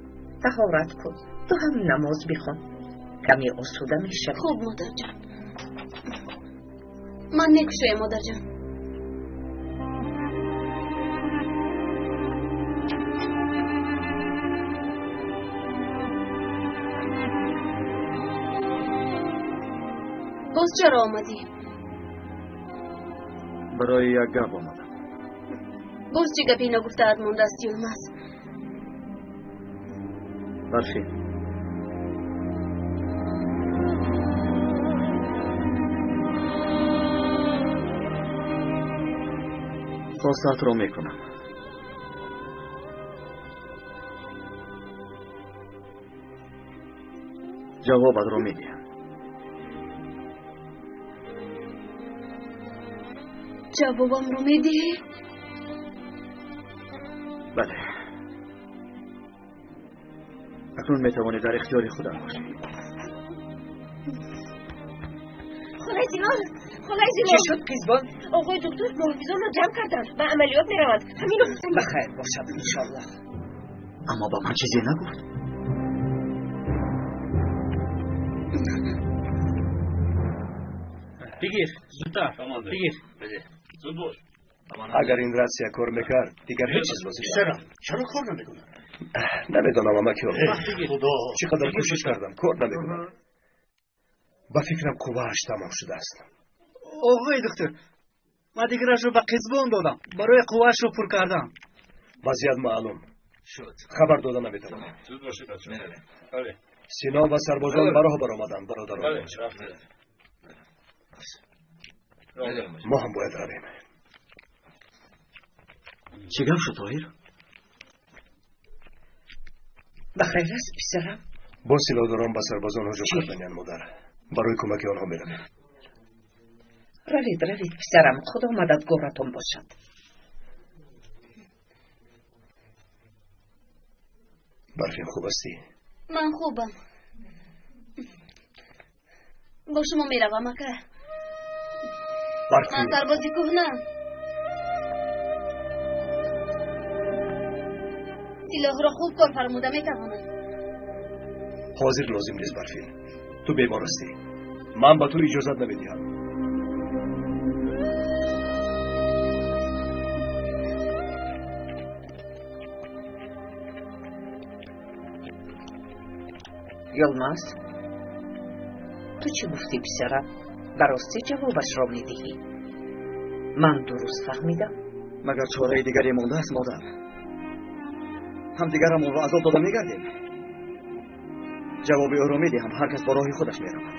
Speaker 12: طهارت کن، تو هم نماز بخوان، کمی آسوده میشوی.
Speaker 7: خوب مادر جان، من میکشویم مادر جان. باز چرا آمدی؟
Speaker 13: برای یک گپ آمدم.
Speaker 7: باز چه گپی نگفته‌ات مانده است یولماز؟
Speaker 13: برفین، خواستت را میکنم. جوابت را میدهم.
Speaker 7: جوابم رو میدهی؟
Speaker 13: بله. اکنون میتوانی در اختیار خودم باشی.
Speaker 14: خالای زینال، خالای زینال.
Speaker 12: چی شد قیزبان؟
Speaker 14: آقای دکتر محافظان را جمع کردند، به عملیات میروند. همین رو
Speaker 12: بخیر باشد انشالله.
Speaker 13: اما با من چیزی نگفت.
Speaker 18: بگیر زودتر، بگیر.
Speaker 17: زود باش.
Speaker 8: اگر این راسیا کار میکرد دیگر هیچ چیز لازم
Speaker 17: چرا؟ چرا کار نمیکنه؟
Speaker 8: نمیدانم امکی.
Speaker 17: خدا،
Speaker 8: چقدر کوشش کردم کار نمیکنه. ба фикрам қуввааш тамом шудааст.
Speaker 11: Оғои духтур, ман дигарашро ба қизбон додам барои қувваашро пур кардан.
Speaker 8: Вазъият маълум. Хабар дода наметавонем.
Speaker 15: Зуд бошед, бачаҳо. Бале.
Speaker 8: Сино ва сарбозон ба роҳ баромаданд, бародарон.
Speaker 15: Бале, рафтем.
Speaker 8: Мо ҳам бояд равем.
Speaker 13: Чӣ гап шуд, Тоҳир?
Speaker 12: Ба хайр аст, писарам?
Speaker 8: Бо силоҳдорон ба сарбозон ҳуҷум карданиянд, модар. Барои кӯмаки онҳо меравем.
Speaker 12: Равед, равед, писарам, Худо мададгоратон бошад.
Speaker 8: Барфин, хуб ҳастӣ?
Speaker 7: Ман хубам. Бо шумо меравам, ака.
Speaker 8: Барфин.
Speaker 7: Ман сарбози кӯҳнаам. Силоҳро хуб кор фармуда метавонам.
Speaker 8: Ҳозир лозим нест, Барфин. Ту бемор ҳастӣ. Ман ба ту иҷозат намедиҳам.
Speaker 12: Йилмаз, ту чӣ гуфтӣ, писарам? Ба ростӣ ҷавобашро медиҳӣ? Ман дуруст фаҳмидам?
Speaker 13: Магар чораи дигаре мондааст, модар? Ҳамдигарамонро азоб дода мегардем. Ҷавоби ӯро медиҳам, ҳар кас ба роҳи худаш меравад.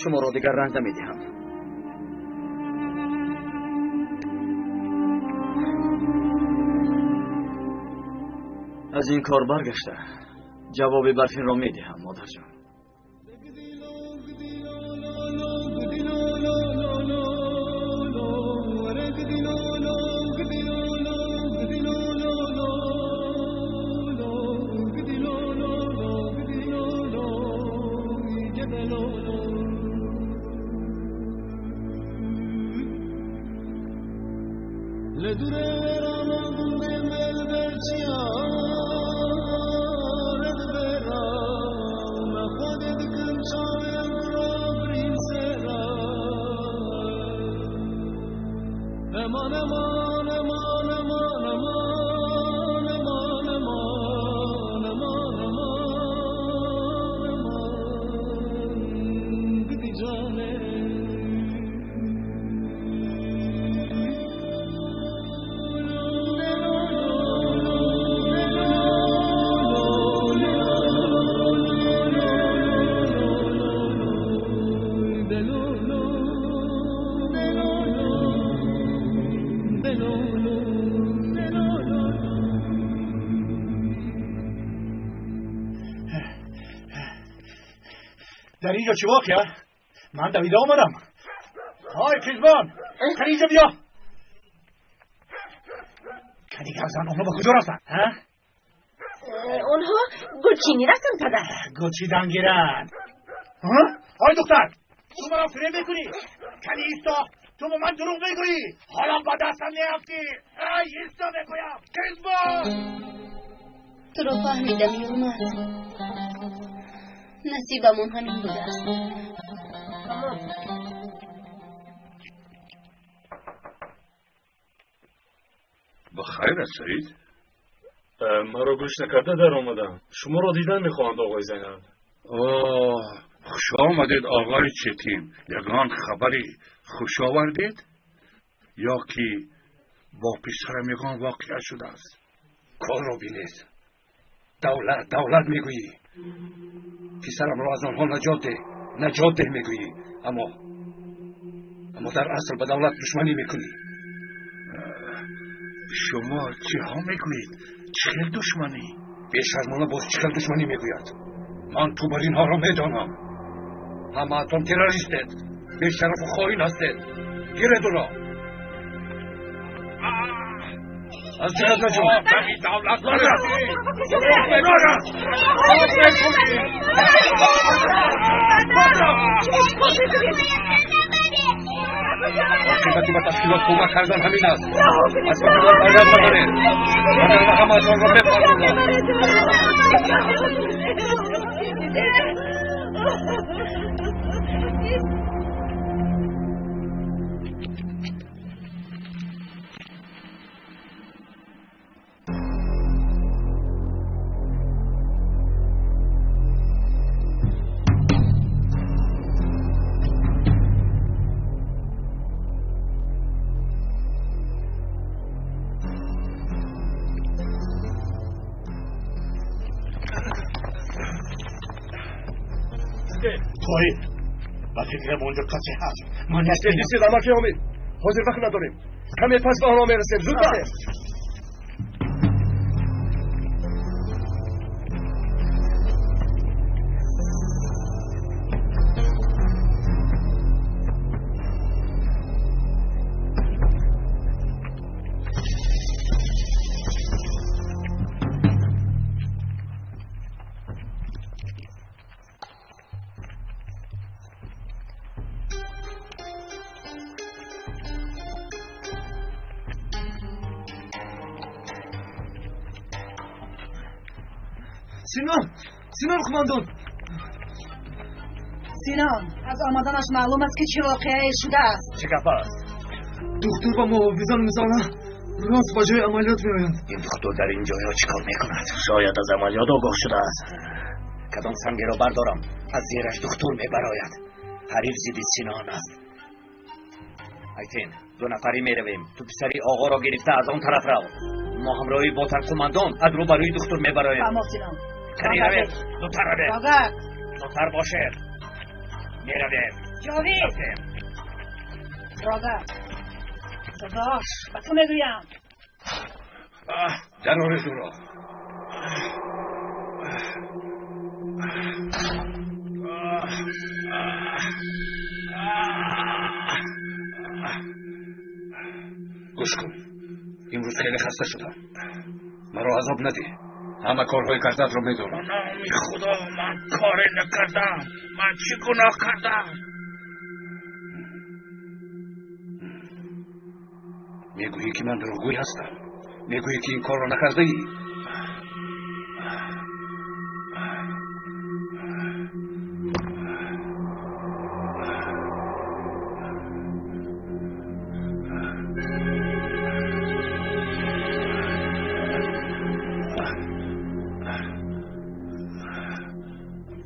Speaker 13: Шуморо дигар ранҷ намедиҳам. Аз ин кор баргашта ҷавоби Барфинро медиҳам, модарҷон.
Speaker 11: Дар инҷо чӣ воқеа? Ман давида омадам. Ҳой, Қизбон, кани инҷо биё. Кани гавзан, онҳо ба куҷо рафтанд? Ҳа?
Speaker 14: Онҳо гулчинӣ рафтанд, падар.
Speaker 11: Гулчидан гиранд. Ҳа? Ҳой, духтар, ту маро фиреб мекунӣ. Кани исто, ту ба ман дурӯғ мегӯӣ. Ҳоло ба дастам меафтӣ. Ай, исто мегӯям. Қизбон!
Speaker 7: Туро фаҳмидам, Юлмаз. Насибамон ҳамин будааст.
Speaker 6: Ба хайр аст, Саид?
Speaker 15: Маро гӯш накарда даромадам. Шуморо дидан мехоҳанд, оғои Зайнал.
Speaker 6: Оҳ, хуш омадед, оғои Четин. Ягон хабари хуш овардед? Ё ки бо писарам ягон воқеа шудааст?
Speaker 8: Корро бинед. Давлат, давлат мегӯӣ. Писарамро аз онҳо наҷот деҳ, наҷот деҳ мегӯӣ. Аммо дар асл ба давлат душманӣ мекунӣ.
Speaker 6: Шумо чиҳо мегӯед? Чӣ хел душманӣ?
Speaker 8: Бешармона боз чӣ хел душманӣ мегӯяд? Ман ту бар инҳоро медонам. Ҳамаатон террористед, бешарафу хоин ҳастед. Гиред ӯро. Аз ҷиҳат наҷон.
Speaker 6: Одами давлат
Speaker 8: Нарас! Нарас! Оқибати ба ташкилот кӯмак кардан ҳамин аст. Аз ба давлат ғайрат набаред, вагарна ҳамаатонро мепартонам.
Speaker 17: Тоҳир, ба фикрам онҷо касе ҳаст. Ман
Speaker 8: Истед, амаки Ҳомид, ҳозир вақт надорем. Каме пас ба онҳо мерасем. Зуд бошед.
Speaker 2: Синон, Синон қумондон.
Speaker 16: Синон, аз омаданаш маълум аст, ки чӣ воқеае шудааст.
Speaker 1: Чӣ гап аст?
Speaker 2: Духтур ва муҳофизон мисола рост ба ҷои амалиёт меоянд.
Speaker 1: Ин духтур дар ин ҷойҳо чӣ кор мекунад? Шояд аз амалиёт огоҳ шудааст. Кадом сангеро бардорам, аз зераш духтур мебарояд. Ҳариф зидди Синон аст. Айтин, ду нафарӣ меравем. Ту писари оғоро гирифта аз он тараф рав. Мо ҳамроҳи ботар қумандон аз рӯбарӯи духтур мебароем.
Speaker 16: Фаҳмо, Синон.
Speaker 1: Меравем, зудтар равем.
Speaker 16: Рогак.
Speaker 1: Зудтар бошед. Меравем.
Speaker 16: Ҷовид. Рогак. Бош, ба ту мегӯям.
Speaker 6: Дароред ӯро. Гӯш кун, имрӯз хеле хаста шудам. Маро азоб надеҳ. Ҳама корҳои кардаатро медонам.
Speaker 17: Ба номи Худо, ман коре накардам. Ман чӣ гуноҳ кардам?
Speaker 6: Мегӯӣ, ки ман дурӯғгӯй ҳастам. Мегӯӣ, ки ин корро накардаӣ.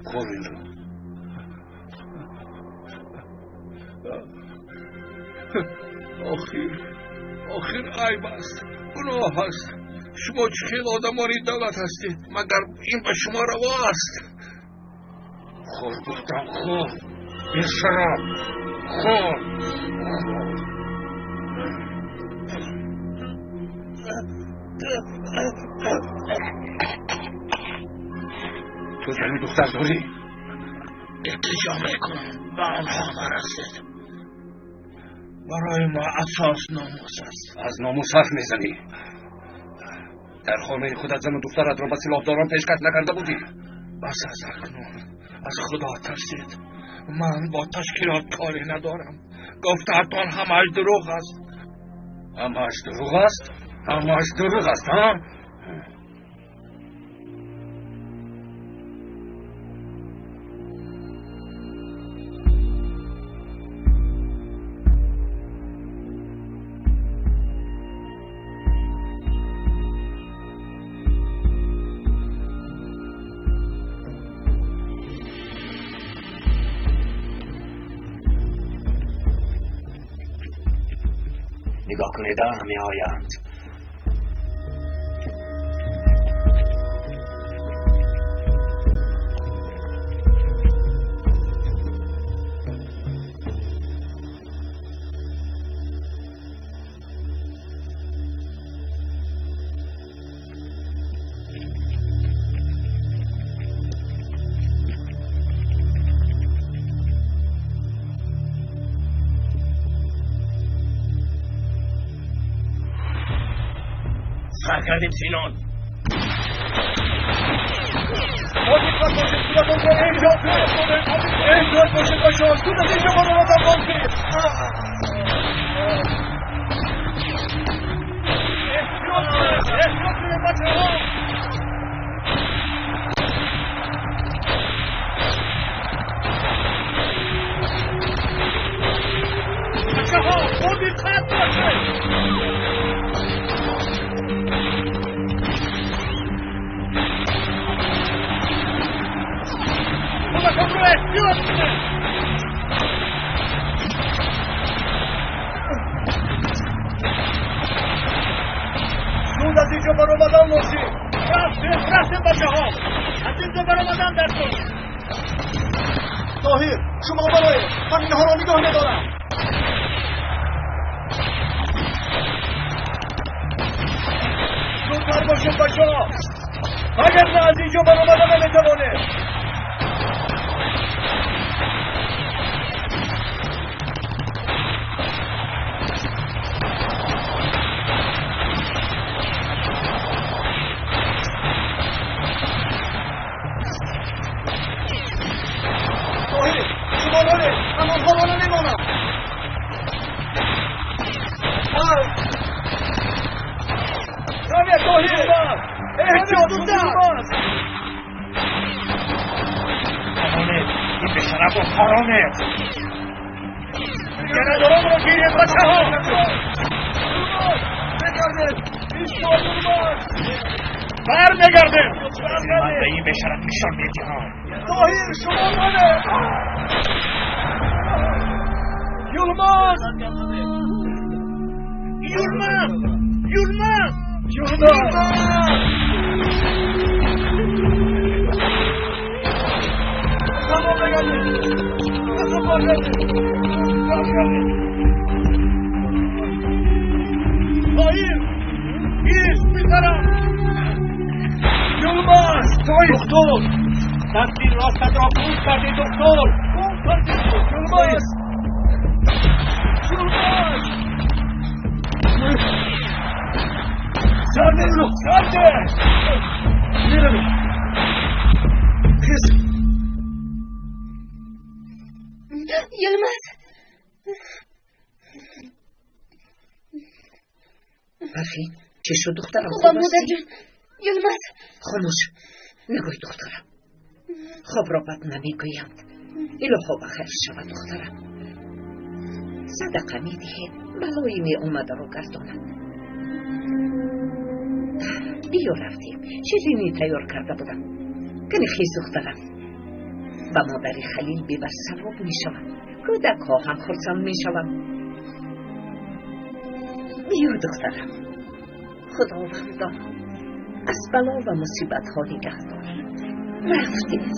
Speaker 6: Хӯр инро.
Speaker 8: Охир айб аст, гуноҳ аст. Шумо чӣ хел одамони давлат ҳастед? Магар ин ба шумо раво аст?
Speaker 6: Хӯр гуфтам, хӯр. Бешараб, хӯр. Ту зани духтар дорӣ?
Speaker 17: Илтиҷо мекунам, ба онҳо нарасед. Барои мо асос номус аст.
Speaker 6: Аз номус ҳарф мезанӣ. Дар хонаи худат зану духтаратро ба силоҳдорон пешкаш накарда будӣ.
Speaker 17: Бас аз акнун аз Худо тарсед. Ман бо ташкилот коре надорам. Гуфтаатон ҳамааш дурӯғ аст.
Speaker 6: Ҳамааш дурӯғ аст? Ҳамааш дурӯғ аст, ҳа?
Speaker 1: نگاه کنید، میآیند. سر کردیم سینان.
Speaker 8: احتیاط باشید بچه‌ها. زود از اینجا برآمدن بازید. احتیاط کنید بچه‌ها. بچه‌ها دقت باشید. احتیاط کنید. زود از اینجا برآمدن لازم. رفتیم رفتیم بچه ها. از اینجا برآمدن در کن.
Speaker 11: طاهر، Ман инҳоро нигоҳ медорам. Зудтар бошед, бачаҳо, вагарна аз инҷо баромада наметавонед. Тоҳир, шумо ронед, ман онҳоро намемонам. Равед, Тоҳир! Эҳтиёт, зудтар!
Speaker 1: Паронед, ин бешарафро паронед! Ярадоронро гиред, бачаҳо!
Speaker 11: Бегардед! Истод, Юлмаз!
Speaker 1: Бармегардем! Ман ба ин бешараф нишон медиҳам.
Speaker 11: Тоҳир, шумо ронед! Юлмаз!
Speaker 1: Юлмаз! Юлмаз!
Speaker 11: Юлмаз! Tamam, бегардед! Баргардед! Баргардед! Тоҳир! Ист, писарам! Юлмаз! Тоҳир!
Speaker 1: Доктор! Дасти ростатро гум кардӣ, доктор!
Speaker 11: Гум кардӣ! Юлмаз! Юлмаз! Сарде! Сарде! Меравем! Хез!
Speaker 7: Йилмаз!
Speaker 12: Барфин, чӣ шуд, духтарам?
Speaker 7: Хубам, модарҷон. Йилмаз!
Speaker 12: Хомӯш, нагӯй, духтарам. Хобро бад намегӯянд. Илоҳо ба хайр шавад, духтарам. Садақа медиҳед, балои меомадаро гардонад. Биё, рафтем. Ширинӣ тайёр карда будам. Кани хез, духтарам. Ба модари Халил бибар, савоб мешавад. Кӯдакҳо ҳам хурсанд мешаванд. Биё, духтарам. Худовандо, аз бало ва мусибатҳо нигаҳ дор. Рафтед.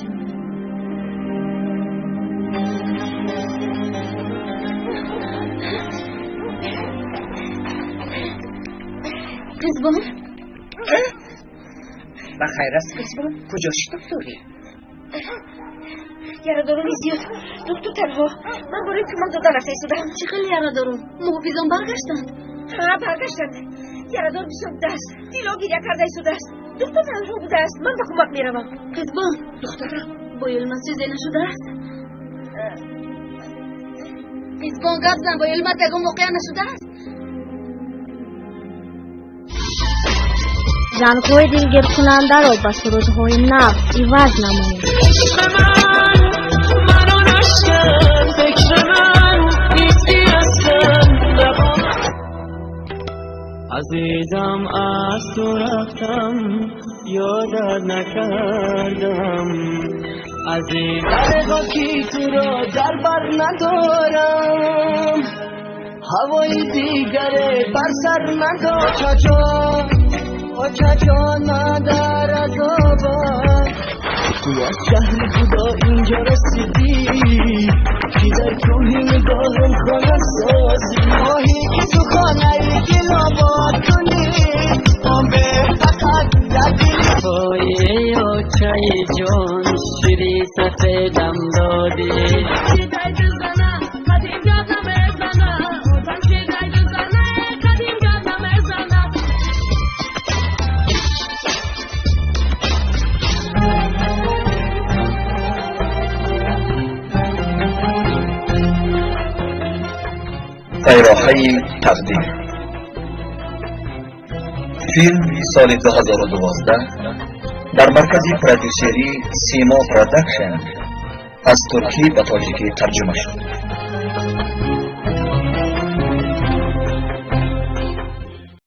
Speaker 7: Қизбон?
Speaker 12: Ба хайр аст, қизбон? Куҷо шитоб дорӣ?
Speaker 14: Ярадорони зиёд, доктор танҳо. Ман барои кӯмак додан рафта истодам.
Speaker 7: Чӣ хел ярадорон? Муҳофизон баргаштанд?
Speaker 14: Ҳа, баргаштанд. Ярадор бисёр будааст, дило гиря карда истодааст. Доктор танҳо будааст. Ман ба кӯмак меравам.
Speaker 7: Қизбон!
Speaker 12: Духтарам!
Speaker 7: Бо Йилмаз чизе нашудааст? Қизбон, гап зан, бо Йилмаз ягон воқеа нашудааст?
Speaker 21: Зангҳои дилгиркунандаро ба сурудҳои нав иваз намоед.
Speaker 20: Ишқи ман маро нашкан, фикри ман нисти ҳастам. Азизам, аз ту рафтам, ёдат накардам. Азиз, ки туро дар бар надорам, ҳавои дигаре бар сар надорам. Очаҷон, очаҷон, ман дар азобам. Ту аз шаҳри худо инҷо расидӣ, ки дар кӯҳи нигоҳам хона созӣ. Хоҳӣ ки ту хонаи дил обод кунӣ, он бе фақат дар дили
Speaker 22: پایه очаи ҷон, шири сафедам додӣ.
Speaker 3: Қадим гап намезана, одам шидай дузана, қадим гап намезана.
Speaker 5: Пайроҳаи тақдир. Филм соли 2012 дар маркази продюсерии Симо Продакшн аз туркӣ ба тоҷикӣ тарҷума шуд.